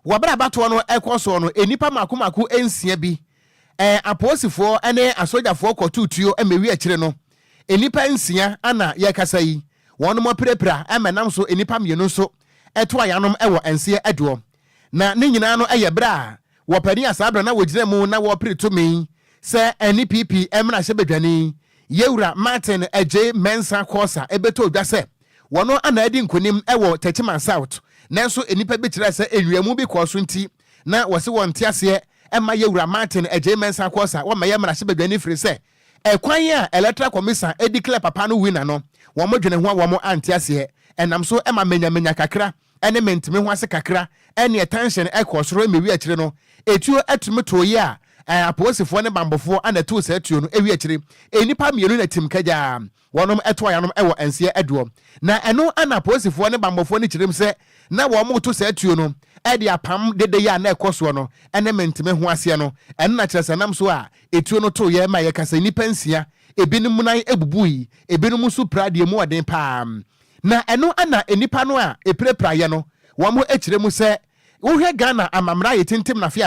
wɔberɛ abatoɔ no ɛkɔ soɔ no, nnipa mako mako nsia bi apolisifoɔ ne asogyafoɔ kɔtoo tuo mɛwi akyire no, nnipa nsia ana yɛkasa yi wɔn mo apirapira ɛma nam so nnipa mmienu nso ɛto ayanom ɛwɔ nseɛ ɛdoɔ. Na ne nyinaa no ɛyɛ berɛ a wɔpanin a saa berɛ na wɔgyina mu na wɔpere tumi sɛ NPP mmarahyɛ badwani yɛwura Martin Agye Mensa Kɔsa ɛbɛtɔ odwa sɛ wɔn ana adi nkonim ɛwɔ Techiman South, nanso nnipa bi kyerɛ sɛ enwiamu bi kɔɔ so nti na wɔsi wɔn te aseɛ ɛma yɛwura Martin Agye Mensa Kɔsa wɔma yɛ mmarahyɛ badwani firi sɛ ɛkwan a Electoral Commission declare papa no winner no, wɔn dwene ho a wɔn ante aseɛ. Ɛnam so ɛma menyamenya kakra ɛne mentumi ho ase kakra ɛne tension ɛkɔ soro. Emewi akyire no etuo ɛtumi to yi a Apolisifoɔ ne banbɔfoɔ na ɛtoo saa tuo no. Ɛwi akyire, nnipa mmienu na tim kagyaa wɔnom ɛto ayanom wɔ nseɛ ɛdoɔ. Na ɛno na apolisifoɔ ne banbɔfoɔ no kyerɛm sɛ na wɔn reto saa tuo no de apam dede yi a na ɛkɔ soɔ no ne menteme ho aseɛ no. Ɛno na kyerɛ sɛ ɛnam so a etuo no toeɛ ma yɛka sɛ nnipa nsia, ebinom nan bubui, ebinom nso pira deɛ emu ɔden paa. Na ɛno na nnipa no a ɛpirapiraeɛ no wɔn kyerɛ mu sɛ wohwɛ Ghana amammerɛ a yɛtintim no afe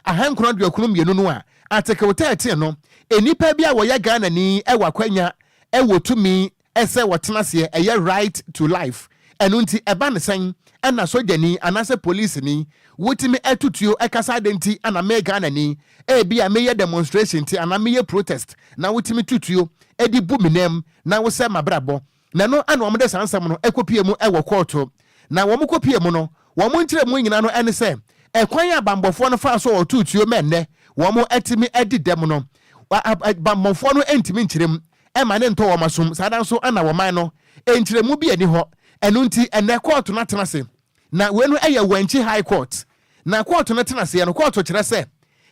1992 no a, Article 13 no, nnipa bi a wɔyɛ Ghanani wɔ akwanya wɔ tumi sɛ wɔtena aseɛ, ɛyɛ right to life. Ɛno nti ɛba no sɛn na sogyani anaasɛ polisini wotumi to tuo ka sɛ adɛn nti na me Ghanani ebia meyɛ demonstration nti anaa meyɛ protest na wotumi to tuo de bu me nam na wosɛe m'abrabɔ? Na ɛno na wɔde saa nsɛm no kɔpue mu wɔ kɔɔto. Na wɔkɔpue mu no, wɔn nkyerɛmu nyinaa no ne sɛ, ɛkwan a bammɔfoɔ no faa so a wɔtoo tuo ma ɛnnɛ wɔatumi adi dɛm no, bammɔfoɔ no ntumi nkyerɛ mu mma no ntɔ wɔn asom. Saa ara nso na wɔman no, nkyerɛmu bi nni hɔ. Ɛno nti, ɛnnɛ kɔɔto no atena ase. Na wei no yɛ Wenchi High Court. Na kɔɔto no tena aseɛ no, kɔɔto kyerɛ sɛ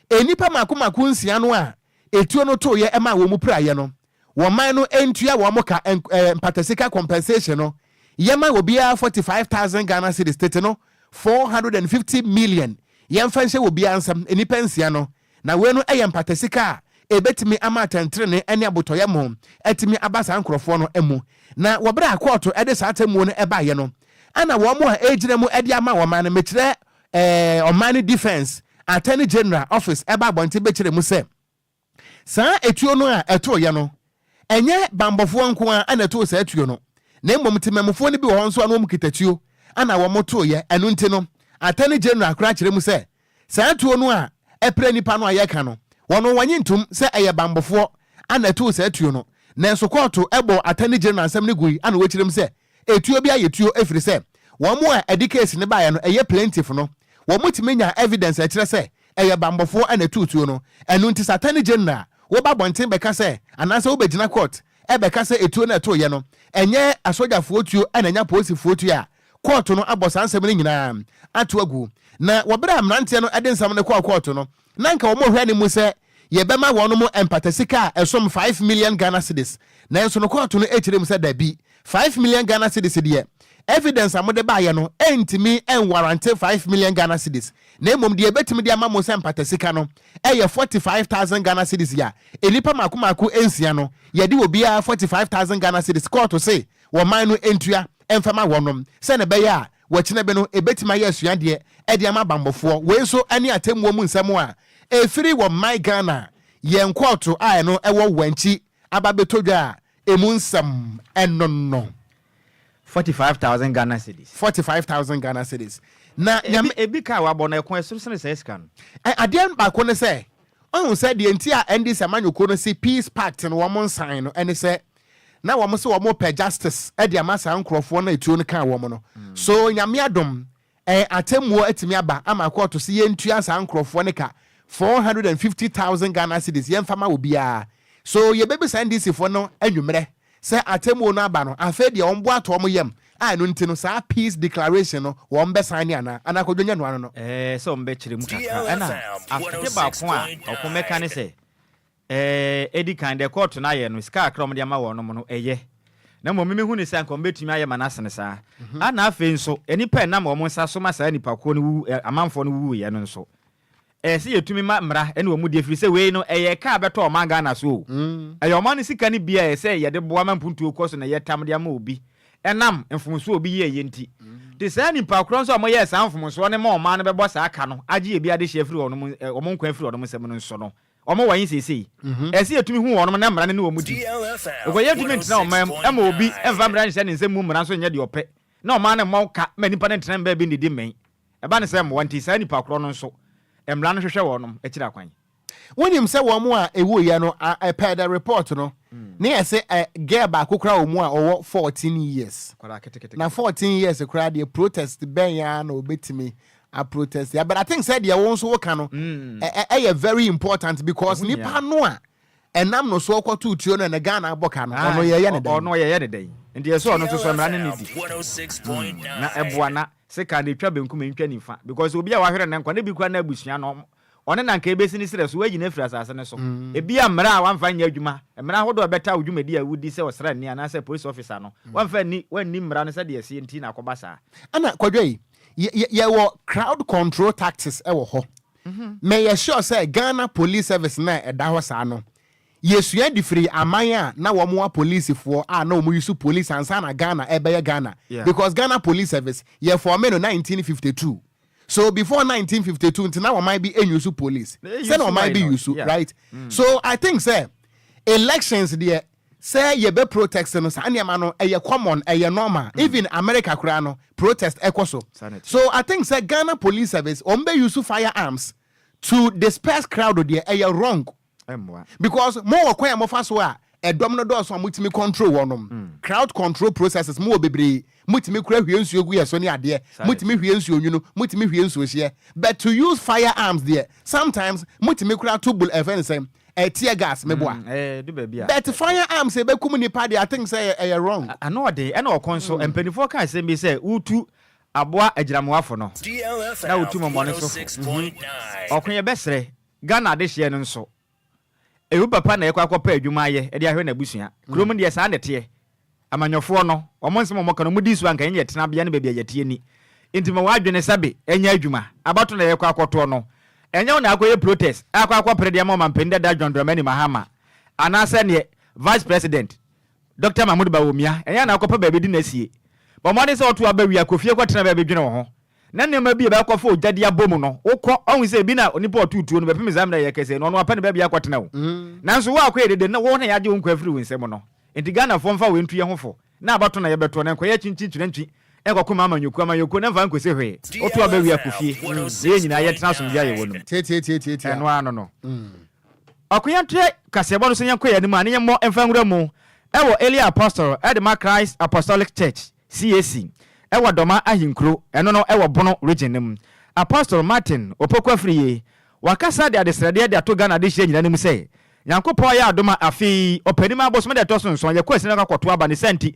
nnipa mmaako mmaako nsia no a etuo no toeɛ maa wɔn piraeɛ no, wɔn man no ntua wɔn ka mpatasika compensation no, yɛma obiara 45,000 Ghana cedis, tete no 450 million, yɛmfa nhyɛ obiara nsam, nnipa nsia no, na wei no yɛ mpatasika a ɛbɛtumi ama atɛntenenee ne abotɔyam atumi aba saa nkorɔfoɔ no mu. Na wɔ berɛ a kɔɔto de saa atemmuo no baeɛ no, ɛna wɔn a ɛregyina mu de ama wɔn man no, mekyerɛ ɔman no defence attorney general office ba abɔnten bɛkyerɛ mu sɛ, Saa etuo no a ɛtooeɛ no, ɛnyɛ banbɔfoɔ nko ara na ɛtoo saa tuo no, na mmom temammufoɔ no bi wɔ hɔ nso a na wɔkita tuo na wɔtooeɛ. Ɛno nti no, Attorney General koraa kyerɛ mu sɛ, saa tuo no a ɛpira nnipa no a yɛreka no, wɔn wɔnnye ntom sɛ ɛyɛ banbɔfoɔ na ɛtoo saa tuo no. Nanso kɔɔto bɔɔ Attorney General nsɛm no gui na wɔkyerɛ mu sɛ, etuo bi ayɛ tuo ɛfiri sɛ wɔn a ɛde case no baeɛ no ɛyɛ plaintiff no wɔn tumi nyaa evidence a ɛkyerɛ sɛ ɛyɛ banbɔfoɔ na ɛtoo tuo no. Ɛno nti sɛ attorney general woba abɔnten bɛka sɛ anaasɛ wobɛgyina court bɛka sɛ etuo no a ɛtooeɛ no ɛnyɛ asogyafoɔ tuo na ɛnyɛ apolisifoɔ tuo a, court no abɔ saa nsɛm no nyinaa ato agu. Na wɔ berɛ a mmeranteɛ no de nsɛm no kɔɔ court no na anka wɔn rehwɛ anim sɛ yɛbɛma wɔnom mpatasika a ɛsom 5 million Ghana cedis, nanso no kɔɔto no kyerɛ mu sɛ dabi, 5 million Ghana cedis deɛ, evidence a mode baeɛ no ntumi nwarrante 5 million Ghana cedis, na mmom deɛ yɛbɛtumi de ama mo sɛ mpatasika no yɛ 45,000 Ghana cedis a nnipa mmaako mmaako nsia no yɛde obiara 45,000 Ghana cedis. Kɔɔto se wɔman no ntua mfa ma wɔnom sɛdeɛ ɛbɛyɛ a wɔkyena bi no ɛbɛtumi ayɛ asuadeɛ de ama abanbɔfoɔ. Wei nso ne atemmuo mu nsɛm a ɛfiri wɔ man Ghana yɛn kɔɔto a ɛno ɛwɔ Wankyi aba bɛtɔ dwa a ɛmu nsɛm ɛno no. 45,000 Ghana cedis. 45,000 Ghana cedis. Na Nyame. Ebi ka a wabɔ no ɛko ɛsoro sene saa sika no. Adeɛ baako ne sɛ, ɔhu sɛ deɛ nti a NDC amanyɔkuo no se peace pact no wɔn nsan no ɛne sɛ na wɔn se wɔn pɛ justice de ama saa nkorɔfoɔ no a etuo no kaa wɔn no. So Nyame adom atemmuo atumi aba ama kɔɔto se yɛntua saa nkorɔfoɔ no ka 450,000 Ghana cedis yɛmfa ma obiara. So yɛbɛbisa NDC foɔ no anwummerɛ sɛ atemmuo no aba no afei deɛ wɔn bo ato wɔn yam a ɛno nti no saa peace declaration no wɔn bɛ sign anaa? Anaa Kwadwo nyɛ noa no no? Ɛɛ sɛ wɔn bɛkyerɛ mu kakra. Ɛna ade baako a ɔko mɛka ne sɛ Ɛɛ, edi kan, deɛ kɔɔto no ayɛ no, sika kakra a wɔde ama wɔnom no, ɛyɛ. Na mmom me mehu no sɛ anka wɔbɛtumi ayɛ ma no asene saa. Ɛna afei nso, nnipa a ɛnam wɔn nsa so ma saa nnipakuo no wuwu, ɛ, amanfoɔ no wuwuiɛ no nso, ɛyɛ sɛ yɛtumi ma mmara ne wɔn di, ɛfiri sɛ wei no, ɛyɛ ɛka a ɛbɛtɔ ɔman Ghana so o. Ɛyɛ ɔman no sika no bi a ɛyɛ sɛ yɛde boa ma mpuntuo kɔ so na yɛtam de ama obi, ɛnam mfomsoɔ a obi yɛeɛ nti. Nti saa nnipa korɔ nso a wɔyɛɛ saa mfomsoɔ no ma ɔman no bɛbɔ saa ka no agye ebi adehyeɛ afiri wɔnom, ɛ, wɔn nkwa afiri wɔnom nsam no nso no, Wɔn wɔ he seesei? Ɛsɛ sɛ yɛtumi hu wɔnom na mmara no ne wɔn di. Because yɛntumi ntena ɔman mu mma obi mfa mmara nhyɛ ne nsam mmu mmara nso nyɛ deɛ ɔpɛ na ɔman no mmɔ wo ka ma nnipa no ntena mbaabi nnidi mmɛn. Ɛba no sɛ mmoa nti saa nnipa korɔ no nso mmara no hwehwɛ wɔnom akyiri akwan. Wonim sɛ wɔn a ɛwuiɛ no per the report no ne yɛse girl baako koraa wɔ mu a ɔwɔ 14 years. Na 14 years koraa deɛ protest bɛn ara na ɔbɛtumi a protest ya, but I think sɛ deɛ wo nso woka no ɛyɛ very important because nipa no a ɛnam no so ɔkɔto tuo no ɛna Ghana abɔ ka no, ɔno yɛyɛ ne dɛn? Ɔno yɛyɛ ne dɛn? Nti ɛsɛ ɔno nso so mmara ne ne di na ɛboa na sika no etwa benkum ntwa nifa because obi a wahwere ne nkwa ne bi kura na abusua no. Ɔno na anka ebesi ne serɛ so, wayi no afiri asase no so. Ebia mmara a wamfa anyɛ adwuma, mmara ahodoɔ a ɛbɛtaa wo dwumadi a wodi sɛ ɔsraani anaasɛ police officer no, wamfa anni, wanni mmara no sɛdeɛ ɛseɛ nti na akɔba saa. Ɛna Kwadwo yi, yɛ, yɛ, yɛwɔ crowd control tactics wɔ hɔ. Meyɛ sure sɛ Ghana Police Service no a ɛda hɔ saa no, yɛsua de firi aman a na wɔn apolisifoɔ a na wɔn use police ansa na Ghana ɛbɛyɛ Ghana. Because Ghana Police Service, yɛ forme no 1952. So before 1952 nti na ɔman bi use police. Sɛ na ɔman bi use, right? So I think sɛ elections deɛ sɛ yɛbɛ protest no, saa nneɛma no ɛyɛ common, ɛyɛ normal. Even America koraa no, protest ɛkɔ so. So I think sɛ Ghana Police Service wɔn bɛ use firearms to disperse crowd deɛ, ɛyɛ wrong. Because mo wɔ kwan a mofa so a ɛdɔm no dɔɔso a motumi control wɔnom. Crowd control processes mo wɔ bebree. Motumi kura hwie nsuo gu yɛ so ne adeɛ. Motumi hwie nsuo nwunu, motumi hwie nsuo hyeɛ. But to use firearms deɛ, sometimes motumi kura to bul ɛfɛ nsɛm tear gas meboa. But firearms ebekum nipa deɛ, I think sɛ ɛyɛ wrong. Ano ɔden ɛna ɔko nso. Mpanimfoɔ ka asɛm bi sɛ wotu aboa agyinamoafo no na wotu mɔmɔne so fo. Ɔko, yɛbɛsrɛ Ghana adehyeɛ no nso, ewu papa na ɛkɔ akɔpɛ adwuma ayɛ ɛde ahwɛ n'abusua. Kurom deɛ, saa na ɛteɛ. Amanyɔfoɔ no, wɔn nsɛm a wɔka no, wɔn di so anka yɛn yɛ tenabea ne baabi a yɛteɛ ni. Nti ma wɔadwene sɛbe ɛnyɛ adwuma abato na yɛkɔ akɔtoɔ no, ɛnyɛ wo na akɔyɛ protest akɔ akɔpere deɛ ma ɔmampanin dada John Dramani Mahama anaasɛ neɛ Vice President Dr Mahmoud Bawumia. Ɛnyɛ na akɔpɛ baabi di n'asie. Bɔ mmɔden sɛ ɔto aba wie akɔ fie kɔtena baabi dwene wo ho na nneɛma bi a ɛbɛkɔfa ogya de abɔ mu no, wokɔ ɔhu sɛ ebi na onipa ɔtutuo no bɛpem saa mmerɛ yɛ kɛseɛ no, ɔno apɛ ne baabi akɔtena o. Nanso wo akɔyɛ dede na wo na yɛagye wo nkwa afiri wo nsam no. Nti Ghanafoɔ mfa wei nto yɛn ho fo na abato na yɛbɛtoɔ na nkɔyɛ kyinkyin kyerɛntwi nkɔko ma amanyɔkuo amanyɔkuo na mfa nkɔsi hwee. Woto aba wie akɔ fie na yɛn nyinaa yɛtena asomdwoeɛ a yɛwɔ no mu. Tiatiatiatia. Ɛno ara no. Ɔko, yɛntoɛ kaseɛbɔ no so, yɛnkɔ yɛn anim a ne yɛmmɔ mfa nwura mu ɛwɔ Elia Apostle ɛde ma Christ Apostolic Church, CAC, ɛwɔ Dɔma Ahenkuro, ɛno no ɛwɔ Bono Region no mu. Apostle Martin Opoku Afriyie wakasa de adesrɛdeɛ de ato Ghana adehyeɛ nyinaa anim sɛ Nyankopɔn ayɛ adom a afe yi Ɔpanim abosome da ɛtɔ so 7 yɛkɔ asini akɔ akɔto aba. Ne saa nti,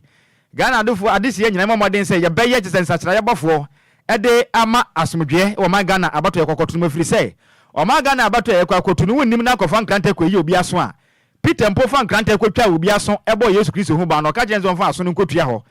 Ghana adefoɔ adehyeɛ nyinaa mmɔ mmɔden sɛ yɛbɛyɛ kyesɛ nsakyeraeɛ bɔfoɔ de ama asomdwoeɛ wɔ ɔman Ghana abatoɔ yɛkɔ akɔto no mu, ɛfiri sɛ ɔman Ghana abatoɔ a yɛkɔ akɔto no, wonnim na akɔfa nkrantɛ kɔyi obi aso a Peter mpo fa nkrantɛ kɔtwaa obi aso bɔɔ Yesu Kristo ho ban na ɔka kyerɛɛ no sɛ ɔmfa aso no nkɔtua hɔ.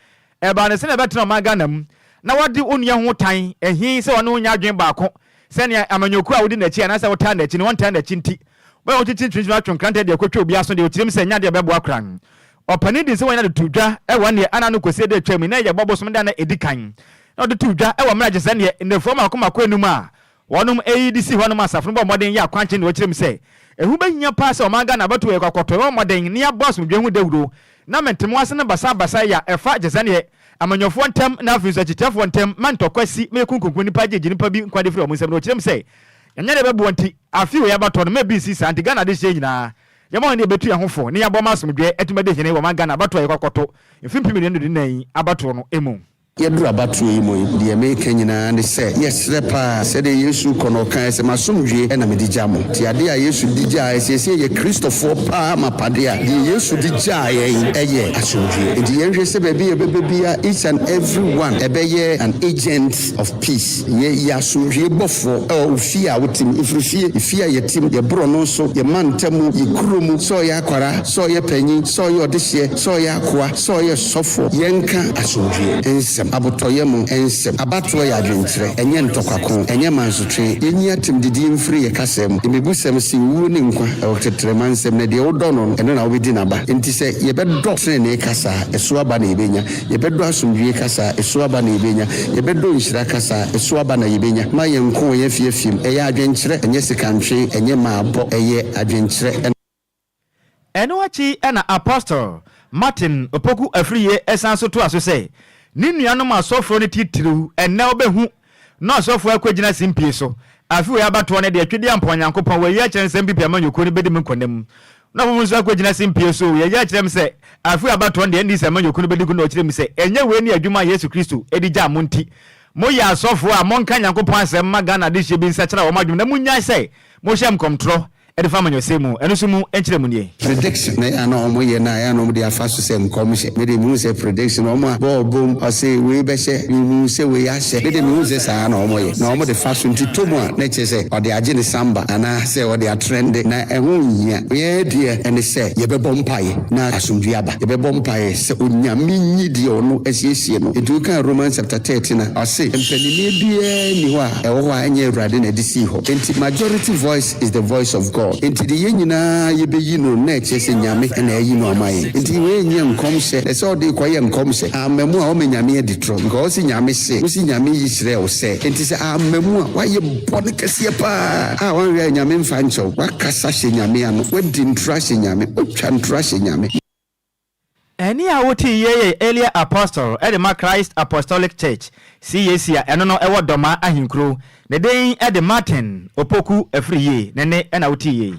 Ɛbaa no sɛnea ɛbɛtena ɔman Ghana mu na wɔde onua ho tan ahi sɛ ɔne wo nyɛ adwene baako, sɛnea amanyɔkuo a wodi n'akyi anaasɛ wotaa n'akyi no wɔntaa n'akyi nti wɔyɛ wo kyekyere kyinkyim atwe nkrantɛ de akɔtwa obi aso deɛ, ɔkyerɛ mu sɛ ɛnyɛ adeɛ a ɛbɛboa koraa. Ɔpanin de nsɛm a wɔanya de too dwa wɔ neɛ ana no kɔsie da atwam yi na ɛyɛ bɔ bosom da na ɛdi kan na ɔde too dwa wɔ mmerɛ a kyesɛ neɛ nnafua mako mako enum a wɔnom eyi de si hɔnom asafo no bɔ mmɔden yɛ akwankyerɛ na wɔkyerɛ mu sɛ ɛho bɛhia paa sɛ ɔman Ghana abatoɔ yɛ kɔkɔtɔ ɛwɔ mmɔden ne yɛabɔ asomdwoeɛ ho dawuro na mente ase no basabasa yɛ a ɛfa kyesɛ neɛ amanyɔfoɔ ntam na afei nso akyitaafoɔ ntam ma ntɔkwa si ma yɛkunkunkum nnipa gyegye nnipa bi nkwa de firi wɔn nsam. Na wɔkyerɛ mu sɛ ɛnyɛ deɛ ɛbɛboa nti afe wei abatoɔ no ma ebi nsi saa. Nti Ghana adehyeɛ nyinaa, yɛma wɔn ne yɛbɛtu yɛn ho fo ne yɛabɔ ma asomdwoeɛ atumi adi hene wɔ ɔman Ghana abatoɔ a yɛkɔ akɔto mfe 2024 yi abatoɔ no mu. Yɛduru abatoɔ yi mu yi, deɛ meka nyinaa ne sɛ, yɛsrɛ paa, sɛdeɛ Yesu kɔ no ɔkaeɛ sɛ, "M'asomdwoeɛ na mede gya mo." Nti adeɛ a Yesu de gyaa yɛn, sɛ yɛsɛ yɛyɛ Kristofoɔ paa mapadeɛ a, deɛ Yesu de gyaa yɛn yɛ asomdwoeɛ. Nti yɛnhwɛ sɛ baabi a yɛbɛba biara, each and every one ɛbɛyɛ an agent of peace. Yɛyɛ asomdwoeɛ bɔfoɔ ɛwɔ wo fie a wote mu, ɛfiri fie, efie a yɛte mu, yɛ borɔno so, yɛ mantam, yɛ kuro mu, sɛ ɔyɛ akwara, sɛ ɔyɛ panyin, sɛ ɔyɛ ɔdehyeɛ, sɛ ɔyɛ akoa, sɛ ɔyɛ sɔfoɔ, yɛnka asomdwoeɛ nsɛm, abotɔyɛ mu nsɛm. Abatoɔ yɛ adwenkyerɛ, ɛnyɛ ntɔkwako, ɛnyɛ mansotwe. Yɛnyi atɛmdidie mfiri yɛ kasa mu. Mmebusɛm se owuo ne nkwa ɛwɔ tɛtrɛma nsɛm, na deɛ wodɔ no no, ɛno na wobɛdi n'aba. Enti sɛ yɛbɛdɔ tenenee kasa a, ɛso aba na yɛbɛnya. Yɛbɛdɔ asomdwoeɛ kasa a, ɛso aba na yɛbɛnya. Yɛbɛdɔ nhyira kasa a, ɛso aba na yɛbɛnya. Ma yɛnko wɔ yɛn afiafie mu. Ɛyɛ adwenkyerɛ, ɛnyɛ sikantwe, ɛnyɛ maabɔ, ɛyɛ adwenkyerɛ. Ɛno akyi na Apostle Martin Opoku Afriyie san nso toa so sɛ, ne nuanom asɔfoɔ no titiriw, ɛnnɛ wobɛhu na ɔsɔfoɔ akɔgyina simpie so afe wei abatoɔ no deɛ, Twedeampɔn Nyankopɔn wayi akyerɛ no sɛ NPP amanyɔkuo no bɛdi me nkonim. Na ɔfoforɔ nso akɔgyina simpie so, yɛayi akyerɛ me sɛ afe wei abatoɔ no deɛ, NDC amanyɔkuo no bɛdi nkonim. Na ɔkyerɛ mu sɛ, ɛnyɛ wei ne adwuma a Yesu Kristo de gyaa mo nti moyɛ asɔfoɔ a monka Nyankopɔn asɛm mma Ghana adehyeɛ bi nsakyera wɔn adwene na monnyae sɛ mohyɛ nkɔmtorɔ. De fa amanyɔsɛm mu, ɛno nso mu nkyerɛmu nie. Prediction na ɛyɛ a na wɔn yɛ no a ɛyɛ a na wɔn de afa so sɛ nkɔmhyɛ. Me deɛ mehu sɛ prediction wɔn a bɔɔl bom ɔse wei bɛhyɛ mehu sɛ wei ahyɛ me deɛ mehu sɛ saa na wɔn yɛ na wɔn de fa so nti tɔ mu a na kyerɛ sɛ ɔde agye ne samba anaa sɛ ɔde atrɛnde na ɛho nhia. Yɛn deɛ ɛne sɛ yɛbɛbɔ mpaeɛ na asomdwie aba. Yɛbɛbɔ mpaeɛ sɛ Onyame nyi deɛ ɔno asiesie no. Nti wokan Romans chapter 13 a ɔse mpaninnie biara nni hɔ a ɛwɔ hɔ a ɛnyɛ Awurade na ɛde sii hɔ. Nti majority voice is the voice of God. Enti de yɛn nyinaa yɛbɛyi no na ɛkyerɛ sɛ Nyame na ayi no ama yɛn. Enti wei nyɛ nkɔmhyɛ na sɛ ɔde rekɔyɛ nkɔmhyɛ amma mu a ɔma Nyame adi torɔ because ɔse Nyame se, wose Nyame yi kyerɛɛ wo sɛ. Enti sɛ amma mu a woayɛ bɔne kɛseɛ paa a wanhwɛ a Nyame mfa nkyɛ wo. Woakasa hyɛ Nyame ano, woadi ntorɔ ahyɛ Nyame, wotwa ntorɔ ahyɛ Nyame. Ɛnne a wotee yei yɛ Elia Apostle de ma Christ Apostolic Church, CAC, a ɛno no ɛwɔ Dɔma ahenkuro. Ne din de Martin Opoku Afriyie, ne nne na wotee yei.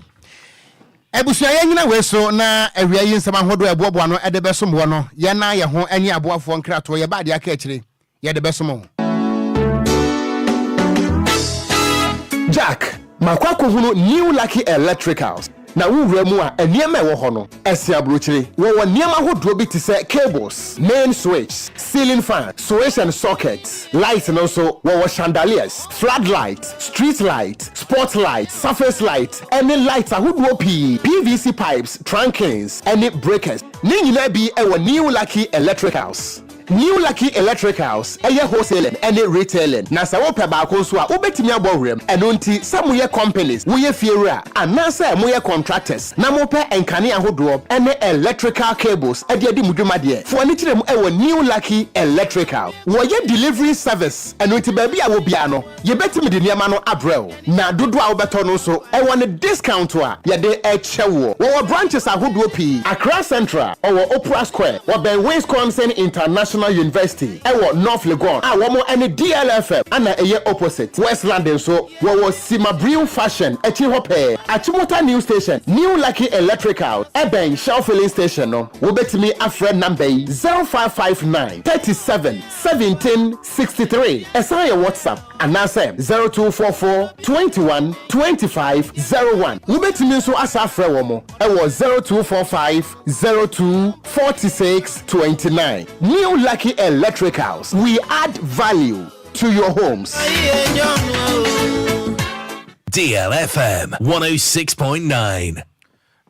Abusua yɛnyina wei so na awia yi nsɛm ahodoɔ a ɛboaboa ano de bɛsom woɔ no, yɛn ara yɛn ho ne aboafoɔ nkratoɔ yɛba adeɛ aka akyire. Yɛde bɛsom wo. Jack, Makɔ akɔhunu New Lucky Electricals, na wo wura mu a, nneɛma a ɛwɔ hɔ no, ɛsen aburokyire. Wɔwɔ nneɛma ahodoɔ bi te sɛ cables, main switch, ceiling fan, switch and socket, light no nso, wɔwɔ chandeliers, flood light, street light, spot light, surface light, ɛne lights ahodoɔ pii, PVC pipes, trunkings, ɛne breakers. Ne nyinaa bi wɔ New Lucky Electricals. New Lucky Electricals yɛ wholesaling ne retailing, na sɛ wopɛ baako nso a, wobɛtumi abɔ wuram. Ɛno nti, sɛ moyɛ companies, woyɛ fiewura, anaasɛ moyɛ contractors na mopɛ nkanea ahodoɔ ne electrical cables de adi mo dwuma deɛ, fo ani kyerɛ mu wɔ New Lucky Electrical. Wɔyɛ delivery service, ɛno nti baabi a wɔ biara no, Yɛbɛtumi de nneɛma no abrɛ wo, na dodoɔ a wobɛtɔ no nso, ɛwɔ ne discount a yɛde kyɛ woɔ. Wɔwɔ branches ahodoɔ pii, Accra Central, ɔwɔ Opera Square, wɔbɛn Wisconsin International University, ɛwɔ North Legon a wɔn ne DLFM ana ɛyɛ opposite. West London nso, wɔwɔ Simabriw Fashion akyiri hɔ pɛɛ, Achimota New Station, New Lucky Electrical, ɛbɛn Shell Filling Station no. Wobɛtumi afrɛ number yi, 0559 37 17 63, ɛsan yɛ WhatsApp anaasɛ 0244 21 25 01. Wobɛtumi nso asa afrɛ wɔn wɔ 0245 02 46 29. New Lucky Electricals, we add value to your homes. DLFM 106.9.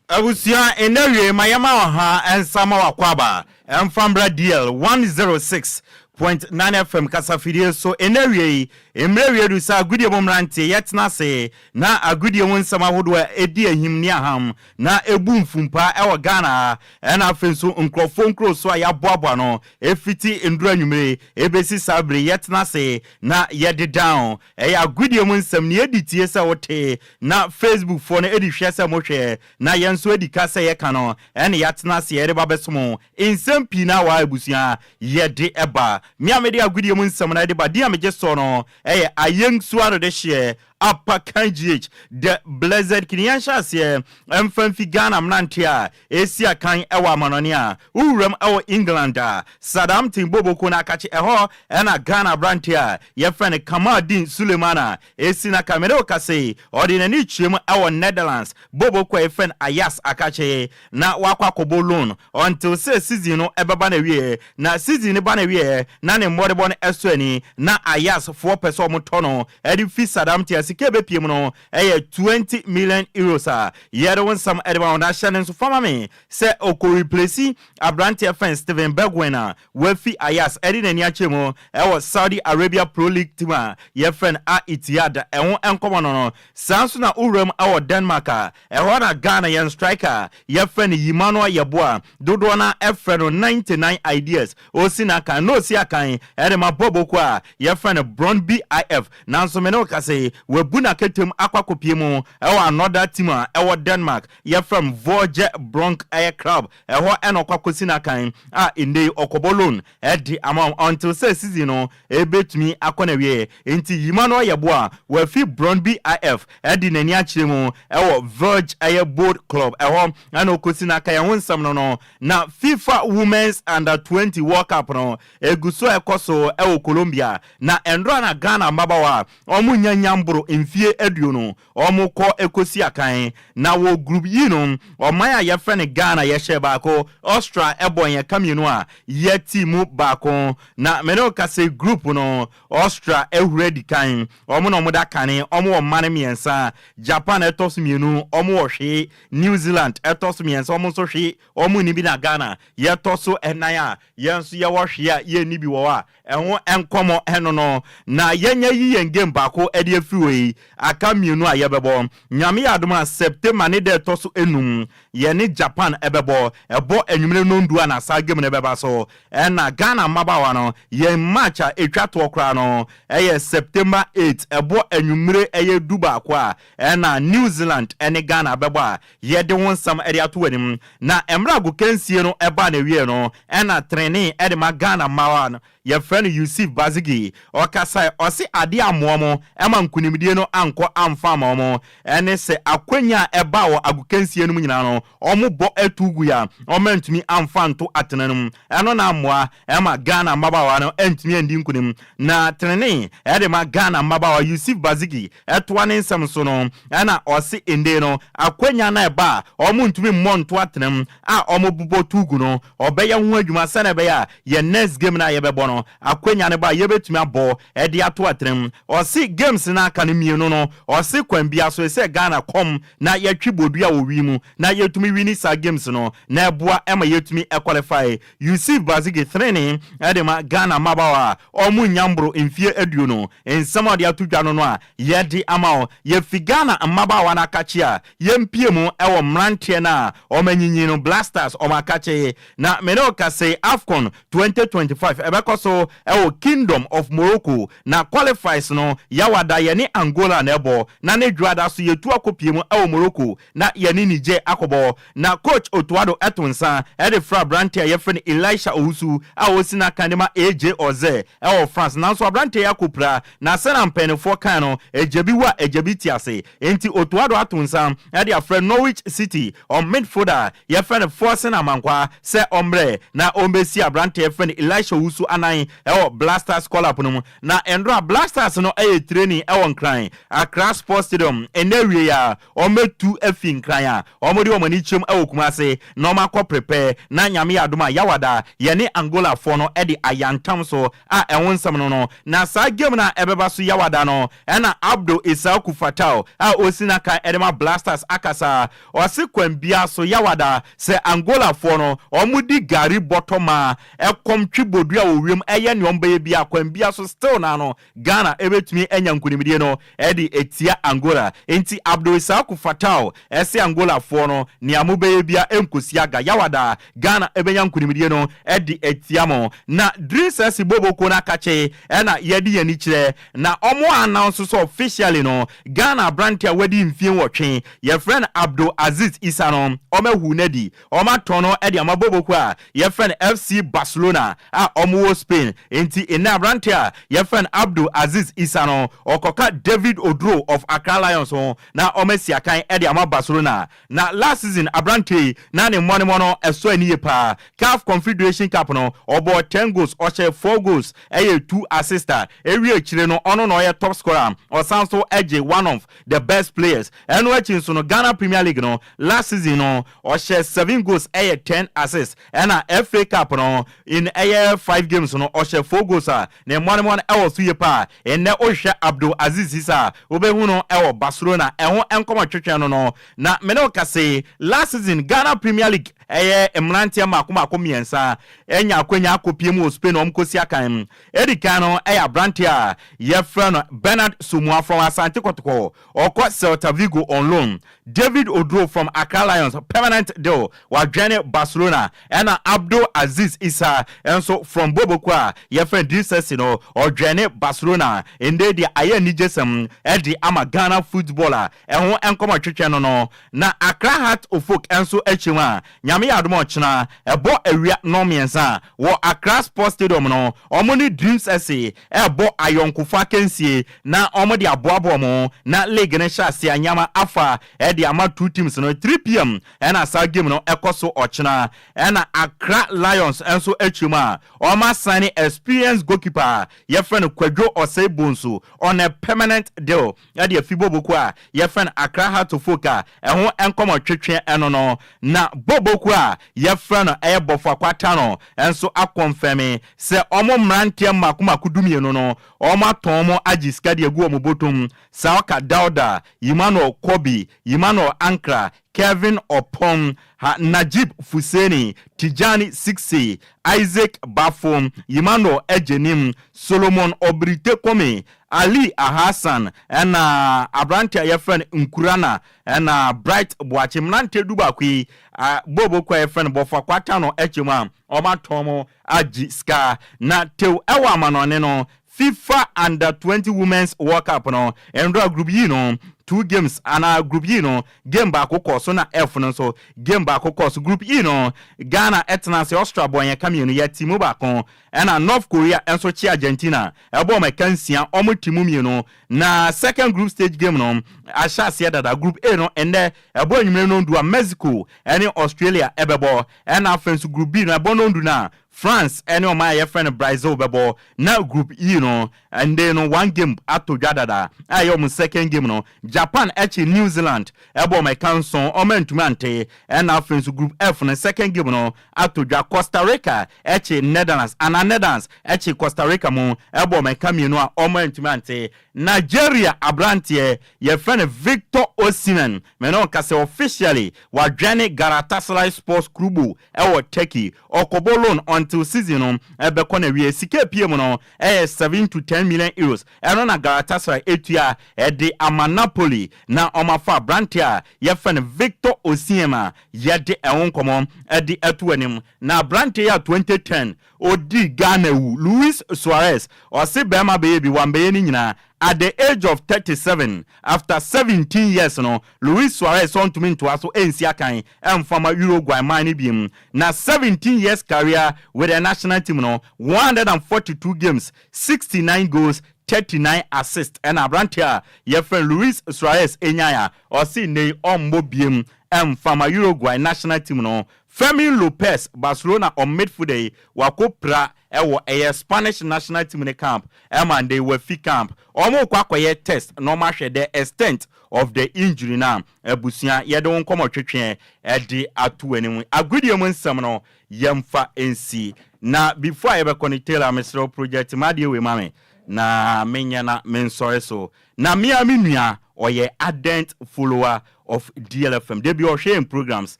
Abusua nnɛ wiei ma yɛma ɔha nsa ma w'akwaaba mfa mbra DL 106.9 FM kasafidie so nnɛ wiei mmerɛ wie du sɛ agodie mu mmeranteɛ yɛtena ase na agodie mu nsɛm ahodoɔ a ɛdi ahim ne aham na ɛbu mfumpa ɛwɔ Ghana ha ɛna afei nso nkurɔfoɔ nkuro so a yɛaboaboa no ɛfiti nduru anwummere ɛbɛsi saa bere yɛtena ase na yɛde down Ɛyɛ agodie mu nsɛm nea edi tie sɛ wote na Facebook foɔ no edi hwɛ sɛ mohwɛ na yɛn nso edi ka sɛ yɛka no ɛne yɛatena ase yɛreba bɛso mo nsɛm pii na waa abusua yɛde ba. Me a mede agodie mu nsɛm no de ba din a megye soɔ no ɛyɛ Ayengsu Anodehyeɛ Apakan GH The Blessed King. Yɛnhyɛ aseɛ mfa mfi Ghana mmeranteɛ a ɛresi akan wɔ amanɔne a wowuram wɔ England a Southampton boboko no akakye ɛhɔ na Ghana aberanteɛ a yɛfrɛ no Kamaldeen Sulemana a ɛresi no akan. Mene wo kasa yi ɔde n'ani rekyerɛ mu wɔ Netherlands boboko a yɛfrɛ no Ajax akakye na wakɔ akɔbɔ loan until sɛ season no ɛbɛba n'awieɛ na season no ba n'awieɛ na ne mmɔdebɔ no ɛsɔ ani na Ajax foɔ pɛ sɛ wɔtɔ no de fi Southampton a sika ɛbɛpie mu no Ɛyɛ 20 million euros a yɛde wo nsɛm de ma wo na hyɛ no nso fa ma me sɛ ɔkɔ replace abranteɛ fɛn Steven Bergwijn a wafi Ajax de n'ani akyerɛ mu wɔ Saudi Arabia Pro League team a yɛfrɛ no Al Ittihad ɛho nkɔmmɔ no no. Saa nso na wo wuram wɔ Denmark a ɛhɔ na Ghana yɛn striker a yɛfrɛ no Emmanuel Yeboah dodoɔ no ara frɛ no 99 Ideas ɔresi n'akan na ɔsi akan de ma bɔɔlbɔ kuo a yɛfrɛ no Brøndby IF Nanso me ne wo kasa yi, wabu n'akatua mu akɔ akɔpue mu wɔ another team a ɛwɔ Denmark, yɛfrɛ no Vorge Bronk ɛyɛ club, ɛhɔ na ɔkɔ akɔsi n'akan a nnɛ yi ɔkɔbɔ loan de ama wɔn until sɛ season no ɛbɛtumi akɔ n'awieɛ. Nti Yima no ɔyɛ bo a wafi Brøndby IF de n'ani akyerɛ mu wɔ Vorge ɛyɛ Bold Club, ɛhɔ na ɔkɔsi n'akan. Ɛho nsɛm no no, na FIFA Women's Under 20 World Cup no ɛgu so ɛkɔ so wɔ Colombia. Na ɛnora na Ghana mmabaawa a wɔn nnya nya mboro mfie 20 wɔn kɔ ekosi akan. Na wɔ group yi no, ɔman a yɛfrɛ no Ghana yɛhyɛ baako, Austria ɛbɔ yɛn ka mmienu a yɛti mu baako. Na mene kase group no, Austria ehura di kan, wɔn na wɔn da kane, wɔn wɔ mma no mmiɛnsa. Japan ɛtɔ so mmienu, wɔn wɔ hwee. New Zealand ɛtɔ so mmiɛnsa, wɔn nso hwee, wɔn ni bi. Na Ghana yɛtɔ so ɛnan a yɛn nso yɛwɔ hwee a yɛnni bi wɔ hɔ a ɛho nkɔmɔ ɛno no. Na yɛnyɛ yi yɛn game baako ɛde afiri wɔ yi, aka mmienu a yɛbɛbɔ. Nyame yɛ adom a, September ne dɛ ɛtɔ so 5, yɛne Japan ɛbɛbɔ, ɛbɔ anwummerɛ 10 a na saa game no ɛbɛba so. Ɛna Ghana mmabaawa no, yɛn match a ɛtwa toɔ koraa no ɛyɛ September 8, ɛbɔ anwummerɛ ɛyɛ 11 a ɛna New Zealand ɛne Ghana bɛbɔ a yɛde ho nsɛm ɛde ato anim. Na mmerɛ agokansie no ɛba na wie no, ɛna training ɛde ma Ghana mmaawa no, yɛfrɛ no Yusuf Bazigi, ɔkasa, ɔse adeɛ amoa mo ɛma nkonimdie no ankɔ amfa ama mo ɛne sɛ akwanya a ɛba wɔ agokansie no mu nyinaa no, ɔmo bɔ ɛtu gu ya, ɔmo antumi amfa nto atena no mu. Ɛno na amoa ɛma Ghana mmabaawa no ɛntumi andi nkonim. Na training ɛde ma Ghana mmabaawa Yusuf Bazigi ɛtoa ne nsɛm so no, ɛna ɔse ende no akwanya na ɛba a ɔmo ntumi mmɔ nto atena mu a ɔmo bobɔ tu gu no, ɔbɛyɛ ho adwuma sɛnɛ ɛbɛyɛ a yɛn next game na yɛbɛbɔ no, akwanya no ba a yɛbɛtumi abɔ ɛde ato atena mu. Ɔse games no aka no mmienu no, ɔse kwan bia so sɛ Ghana kɔm na yɛtwe bodua wɔ wi mu na yɛtumi win saa games no na ɛboa ɛma yɛtumi ɛqualify. Yusuf Bazigi, training ɛde ma Ghana mmabaawa a ɔmo nya mboro mfie 20, nsɛm a ɔde ato dwa no a yɛde ama wo. Yɛfi Ghana mmabaawa no akakye a, yɛmpie mu ɛwɔ mmeranteɛ no a ɔmo anyinyi no, Black Stars ɔmo akakye. Na mene ɔka sɛ AFCON 2025 ɛbɛkɔ so ɛwɔ Kingdom of Morocco, na qualifiers no, Yawada yɛne Angola na ɛbɔ, na ne dwada so yɛtu akɔpie mu ɛwɔ Morocco na yɛne Niger akɔbɔ. Na coach Otto Addo ɛto nsa ɛde fra aberante a yɛfrɛ no Elisha Owusu a ɔsi n'aka ne ma AJ Auxerre ɛwɔ France, nanso aberante yi akɔpira. Na sɛna mpanyinfoɔ kan no, agya bi wo a agya bi te ase, nti Otto Addo ato nsa ɛde afrɛ Norwich City on midfielder yɛfrɛ no Forson Amankwa sɛ ɔmmerɛ na ɔmbɛsi aberante yɛfrɛ no Elisha Owusu anan ɛwɔ Black Stars call-up no mu. Na ndora Black Stars no ɛyɛ training ɛwɔ Nkran, Accra Sports Stadium. Ɛnɛ awie a ɔmɛtu afi Nkran a ɔmode wɔn ani kyerɛm ɛwɔ Kumase na ɔmo akɔ prepare. Na Nyame yɛ adom a, Yawada yɛne Angolafoɔ no ɛde ayantam so a ɛho nsɛm no. Na saa game no a ɛbɛba so Yawada no, ɛna Abdul Issahaku Fatawu a ɔsi n'aka ɛde ma Black Stars akasa, ɔse kwan bia so Yawada sɛ Angolafoɔ no ɔmo di gari bɔtɔ ma ɛkɔm twi bodua wɔ wiem, ɛyɛ nea ɔmo bɛyɛ bia, kwan bia so still na no Ghana ɛbɛtumi anya nkonimdie no ɛde etia Angola. Nti Abdul Issahaku Fatawu ɛsɛ Angolafoɔ no, nea mo bɛyɛ bia ɛnkosi aga, Yawada Ghana ɛbɛnya nkonimdie no ɛde etia mo. Na Dreams FC boboko no akakye ɛna yɛde yɛn ani kyerɛ na ɔmo announce so officially no, Ghana aberante a wadi mfie 8, yɛfrɛ no Abdul Aziz Isa no, ɔmo ahu n'adi, ɔmo atɔn no ɛde ama boboko a yɛfrɛ no FC Barcelona a ɔmo wɔ Spain. Nti nnɛ aberante a yɛfrɛ no Abdul Aziz Isa no, ɔkɔka David Oduro of Accra Lions ho na ɔmo asi akan ɛde ama Barcelona. Na last season aberante yi na ne mmɔnemɔ no ɛsɔ ani yie paa. CAF Confederation Cup no, ɔbɔ 10 goals, ɔhyɛ 4 goals, ɛyɛ 2 assist a ewie akyire no, ɔno na ɔyɛ top scorer, ɔsan so ɛgye one of the best players. Ɛno akyi nso no, Ghana Premier League no, last season no, ɔhyɛ 7 goals, ɛyɛ 10 assists. Ɛna FA Cup no, in ɛyɛ 5 games no, ɔhyɛ 4 goals a ne mmɔnemɔ no ɛwɔ so yie paa. Ɛnɛ wohwɛ Abdul Aziz Isa a, wobɛhu no ɛwɔ Barcelona. Ɛho nkɔmɔ twetwe no. Na mene wo kase, last season Ghana Premier League, ɛyɛ mmeranteɛ mmaako mmaako mmiɛnsa ɛnya akwanya akɔpie mu wɔ Spain, ɔmo kɔsi akan. Ɛdi kan no, ɛyɛ aberanteɛ a yɛfrɛ no Bernard Somua from Asante Kɔtɔkɔ, ɔkɔ Celta Vigo on loan. David Oduro from Accra Lions, permanent deal, wadwɛne Barcelona. Ɛna Abdul Aziz Isa nso from boboko a yɛfrɛ Dreams no, ɔdwɛne Barcelona. Nde deɛ ayɛ anigye sɛm ɛde ama Ghana football a ɛho nkɔmɔ twetwe no. Na Accra Hearts of Oak nso akyi mu a Nyame. Nyame yɛ adom a ɔkyena ɛbɔ awia nnɔnmiɛnsa a wɔ Accra Sports Stadium no wɔn ne Dreams FC ɛrebɔ ayɔnkofa akansie na wɔn de aboaboa wɔn ho na league no hyɛ aseɛ a nneɛma afa de ama two teams no. 3pm ɛna saa game no ɛkɔ so ɔkyena. Ɛna Accra Lions nso akyire mu a wɔn assign experienced goalkeeper a yɛfrɛ no Kwadwo Osei Bonsu on a permanent deal de afi Boboku a yɛfrɛ no Accra Hearts of Oak a ɛho nkɔmɔ twetwe ɛno no. Na Boboku a yɛfrɛ no ɛyɛ Bofoakwa Tano nso akɔnfɛme sɛ wɔn mmeranteɛ mmaako mmaako dumienu no wɔn atɔn wɔn agye sika de agu wɔn botom, Saoka Dauda, Emmanuel Kobi, Emmanuel Ankra, Kevin Oppong, Ha Najib Fuseni, Tijani Sixey, Isaac Bafo, Emmanuel Agyenim, Solomon Obrite Kome, Ali Ahasan, ɛna aberante a yɛfrɛ no Nkurana, ɛna Bright Boakye. Mmeranteɛ dubaako yi, bɔɔlbɔ kuo a yɛfrɛ no Bɔfoa Kwata no kyɛ mu a wɔatɔn wɔn agye sika. Na tew wɔ amanɔne no, Fifa Under 20 Women's World Cup no, nnora Group E no, two games anaa Group E no, game baako kɔɔ so na F no nso, game baako kɔɔ so. Group E no, Ghana tena ase, Austria bɔɔ yɛn ka mmienu, yɛte mu baako, ɛna North Korea nso kye Argentina, ɛbɔɔ wɔn ɛka nsia, wɔte mu mmienu. Na second group stage game no ahyɛ aseɛ dada. Group A no, ɛnnɛ, ɛbɔ anwummere nnɔndu a Mexico ne Australia bɛbɔ, ɛna afei nso Group B no, ɛbɔ nnɔndu no a France ne ɔman a yɛfrɛ no Brazil bɛbɔ na Group E no ɛnde no one game atɔ dwa dada a ɛyɛ wɔn second game no Japan kye New Zealand bɔ wɔn ɛka nson wɔn antumi ante ɛna afei nso Group F no second game no atɔ dwa Costa Rica kye Netherlands anaa Netherlands kye Costa Rica mu bɔ wɔn ɛka mmienu a wɔn antumi ante. Nigeria abranteɛ yɛfrɛ no Victor Osimhen me ne wo kasa officially wadwane Galatasaray Sports Club wɔ Turkey. Ɔkɔbɔ loan until season no bɛkɔ n'awie. Sika epie mu no yɛ €7 to 10 million. Ɛno na Galatasaray etua de ama Napoli na wɔafa aberante a yɛfrɛ no Victor Osimhen a yɛde ɛho nkɔmmɔ de ato anim. Na aberante yi a 2010 ɔdii Ghana wu, Luis Suarez, ɔse bɛrima bɛyɛ bi, wambɛyɛ ne nyinaa. At the age of 37, after 17 years no, Luis Suarez ɔntumi ntoa so nsi akan ɛmfa ma Uruguay man no bi. Na 17 years career with the national team no, 142 games, 69 goals, 39 assists. Ɛna aberante a yɛfrɛ Luis Suarez enyae a ɔse ne ɔmmɔ biem ɛmfa ma Uruguay national team no. Fermin Lopez, Barcelona on midfielder yi, wakɔ pra ɛwɔ ɛyɛ Spanish national team ne camp ɛma nde wafi camp. Wɔn kɔ akɔyɛ test na wɔn ahwɛ the extent of the injury. Na abusua, yɛde wɔn nkɔmɔ twetwe ɛde ato anim. Agodie mu nsɛm no yɛmfa nsi na before a yɛbɛkɔ no, Taylor, mesrɛ, project ma adeɛ wei ma me na menyɛ na mensɔre so. Na mea me nua ɔyɛ ardent follower of DLFM, debi ɔhwɛ yɛn programs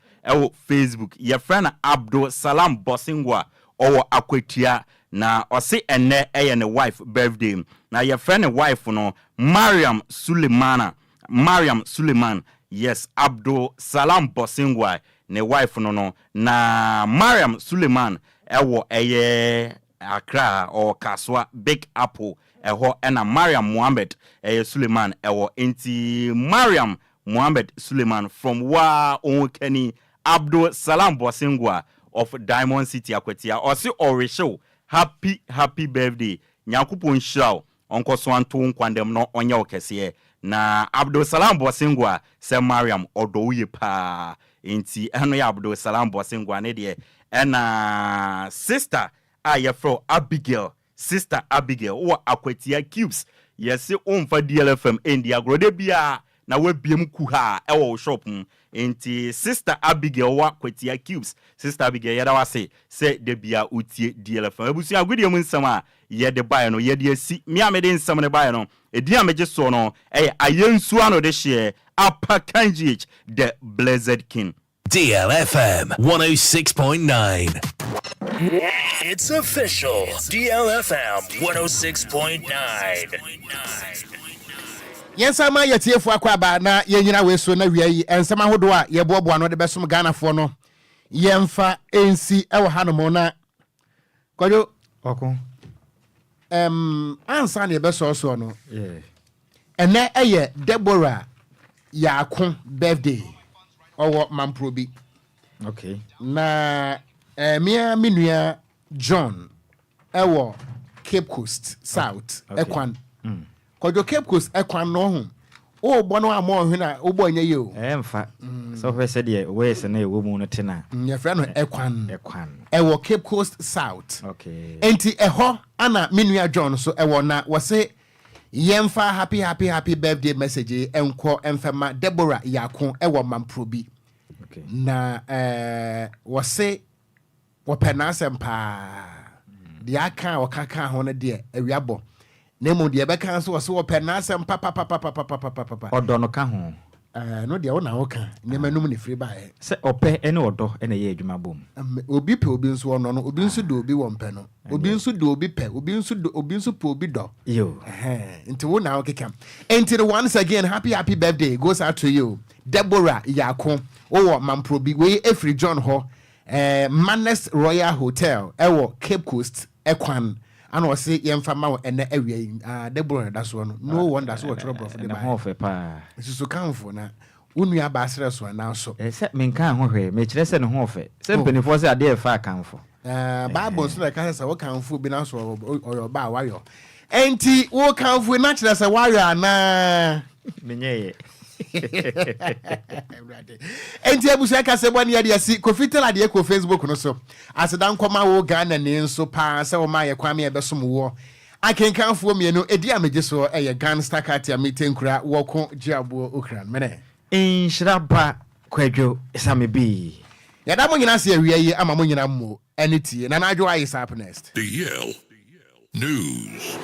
ɛwɔ Facebook, yɛfrɛ no Abdul Salam Bosingwa, ɔwɔ Akwatia, na ɔse ɛnnɛ ɛyɛ ne wife birthday, na yɛfrɛ ne wife no Mariam Sulemana, Mariam Suleiman. Yes, Abdul Salam Bosingwa ne wife no na Mariam Suleiman ɛwɔ ɛyɛ Accra, ɔwɔ Kasoa Big Apple ɛhɔ, ɛna Mariam Mohammed ɛyɛ Suleiman ɛwɔ. Nti Mariam Mohammed Suleiman from waa Owokani Abdul Salam Bosingwa of Diamond City Akwatia, ɔse ɔrehyew happy happy birthday. Nyankopɔn nhyira wo, ɔnkɔ so anto wo nkwandam na ɔnyɛ wo kɛseɛ. Na Abdul Salam Bosingwa sɛ Mariam ɔdɔ wo yie paa. Nti ɛno yɛ Abdul Salam Bosingwa ne deɛ. Ɛna sister a yɛfrɛ Abigail, Sister Abigail wɔ Akwatia Cubes, yɛse womfa DLFM ɛndi agorɔ de biara na wabiem kuha ɛwɔ wo shop mu. Nti Sister Abigail wɔ Akwatia Cubes, Sister Abigail, yɛda wase sɛ da bia wotie DLFM. Abusua, agodie mu nsɛm a yɛde baeɛ no yɛde asi. Me a mede nsɛm no baeɛ no, ɛdin a megye soɔ no ɛyɛ Ayɛnsuo ano de hyeɛ Apakan GH, the Blessed King. DLFM 106.9. It's official. DLFM 106.9. Yɛnsa ma yɛtiefoɔ akɔ aba na yɛnyina wei so na wia yi nsɛm ahodoɔ a yɛboaboa no de bɛsom Ghanafoɔ no yɛmfa nsi ɛwɔ hanom. Na Kwadwo, ɔko. Ansa na yɛbɛsɔɔsɔɔ no, ɛnɛ ɛyɛ Deborah Yaako birthday, ɔwɔ Mampuro bi. Okay. Na eh, me ara me nua John ɛwɔ Cape Coast South ɛkwan. Mm. Kwadwo Cape Coast ɛkwan no ɔho. Wobɔ no ama ɔhwene a wobɔ nyɛ yie o. Ɛmfa. Sɛ wohwɛ sɛdeɛ ways no a ɛwɔ mu no te no a. Mm, yɛfrɛ no ɛkwan. Ɛkwan. Ɛwɔ Cape Coast South. Okay. Enti ɛhɔ ana me nua John nso ɛwɔ na wɔse yɛmfa happy happy happy birthday message yi nkɔ mfɛma Deborah Yako ɛwɔ Mamprobi. Okay. Na ɛɛ wɔse Wɔpɛ n'asɛm paa. Deɛ aka a ɔka kaa ho no deɛ, awia bɔ. Na mmom deɛ ɛbɛka nso, ɔse wɔpɛ n'asɛm papapapapapapapa. Ɔdɔ no ka ho. Ɛɛ, ɛno deɛ wo na woka. Nneɛma no mu na ɛfiri baeɛ. Sɛ ɔpɛ ne ɔdɔ na ɛyɛ adwuma bom. Obi pɛ obi nso ɔnnɔ no, obi nso dɔ obi wɔmpɛ no. Obi nso dɔ obi pɛ, obi nso dɔ, obi nso pɛ obi dɔ. Yo. Ɛhɛn, nti wo na wokeka. Nti no once again, happy happy birthday goes out to you. Deborah Yako, wowɔ Mamprobi. Wei ɛfiri John hɔ. Eh, Manest Royal Hotel ɛwɔ Cape Coast ɛkwan ana ɔse yɛmfa ma wo ɛnɛ awia yi. Ah, Deborah na ɛda soɔ no. No wonder so wɔtwerɛ borɔfo de Ne baeɛ. ho ɔfɛ paa. Nsusu kamfo na wo nua baa serɛ so anaa so. Eh, sɛ menkaa ho hwee, mekyerɛ sɛ ne ho ɔfɛ. Sɛ Oh. mpanimfoɔ sɛ adeɛ ɛfa akamfo. Eh, Bible nso na ɛka sɛ sɛ wokamfo obi na so ɔyɛ ɔba a wayɔ. Enti wokamfo na kyerɛ sɛ wayɔ anaa? Menyɛeɛ. Awurade. Enti abusua kasɛbɔ ne yɛde asi Kofi Taylor deɛ kɔ Facebook no so. Aseda nkɔma wo Ghana ni nso paa sɛ woma yɛ kwan ma yɛbɛsom woɔ. Akenkanfoɔ mmienu ɛdi a megye soɔ ɛyɛ Gansta Katia Mite Nkura Wɔko Gyeaboɔ Okran Mene. Nhyira ba Kwadwo Same Bii. Yɛda mo nyina ase awia yi ama mo nyina mmo ɛne tie. Nana Adwoa is up next. DL News.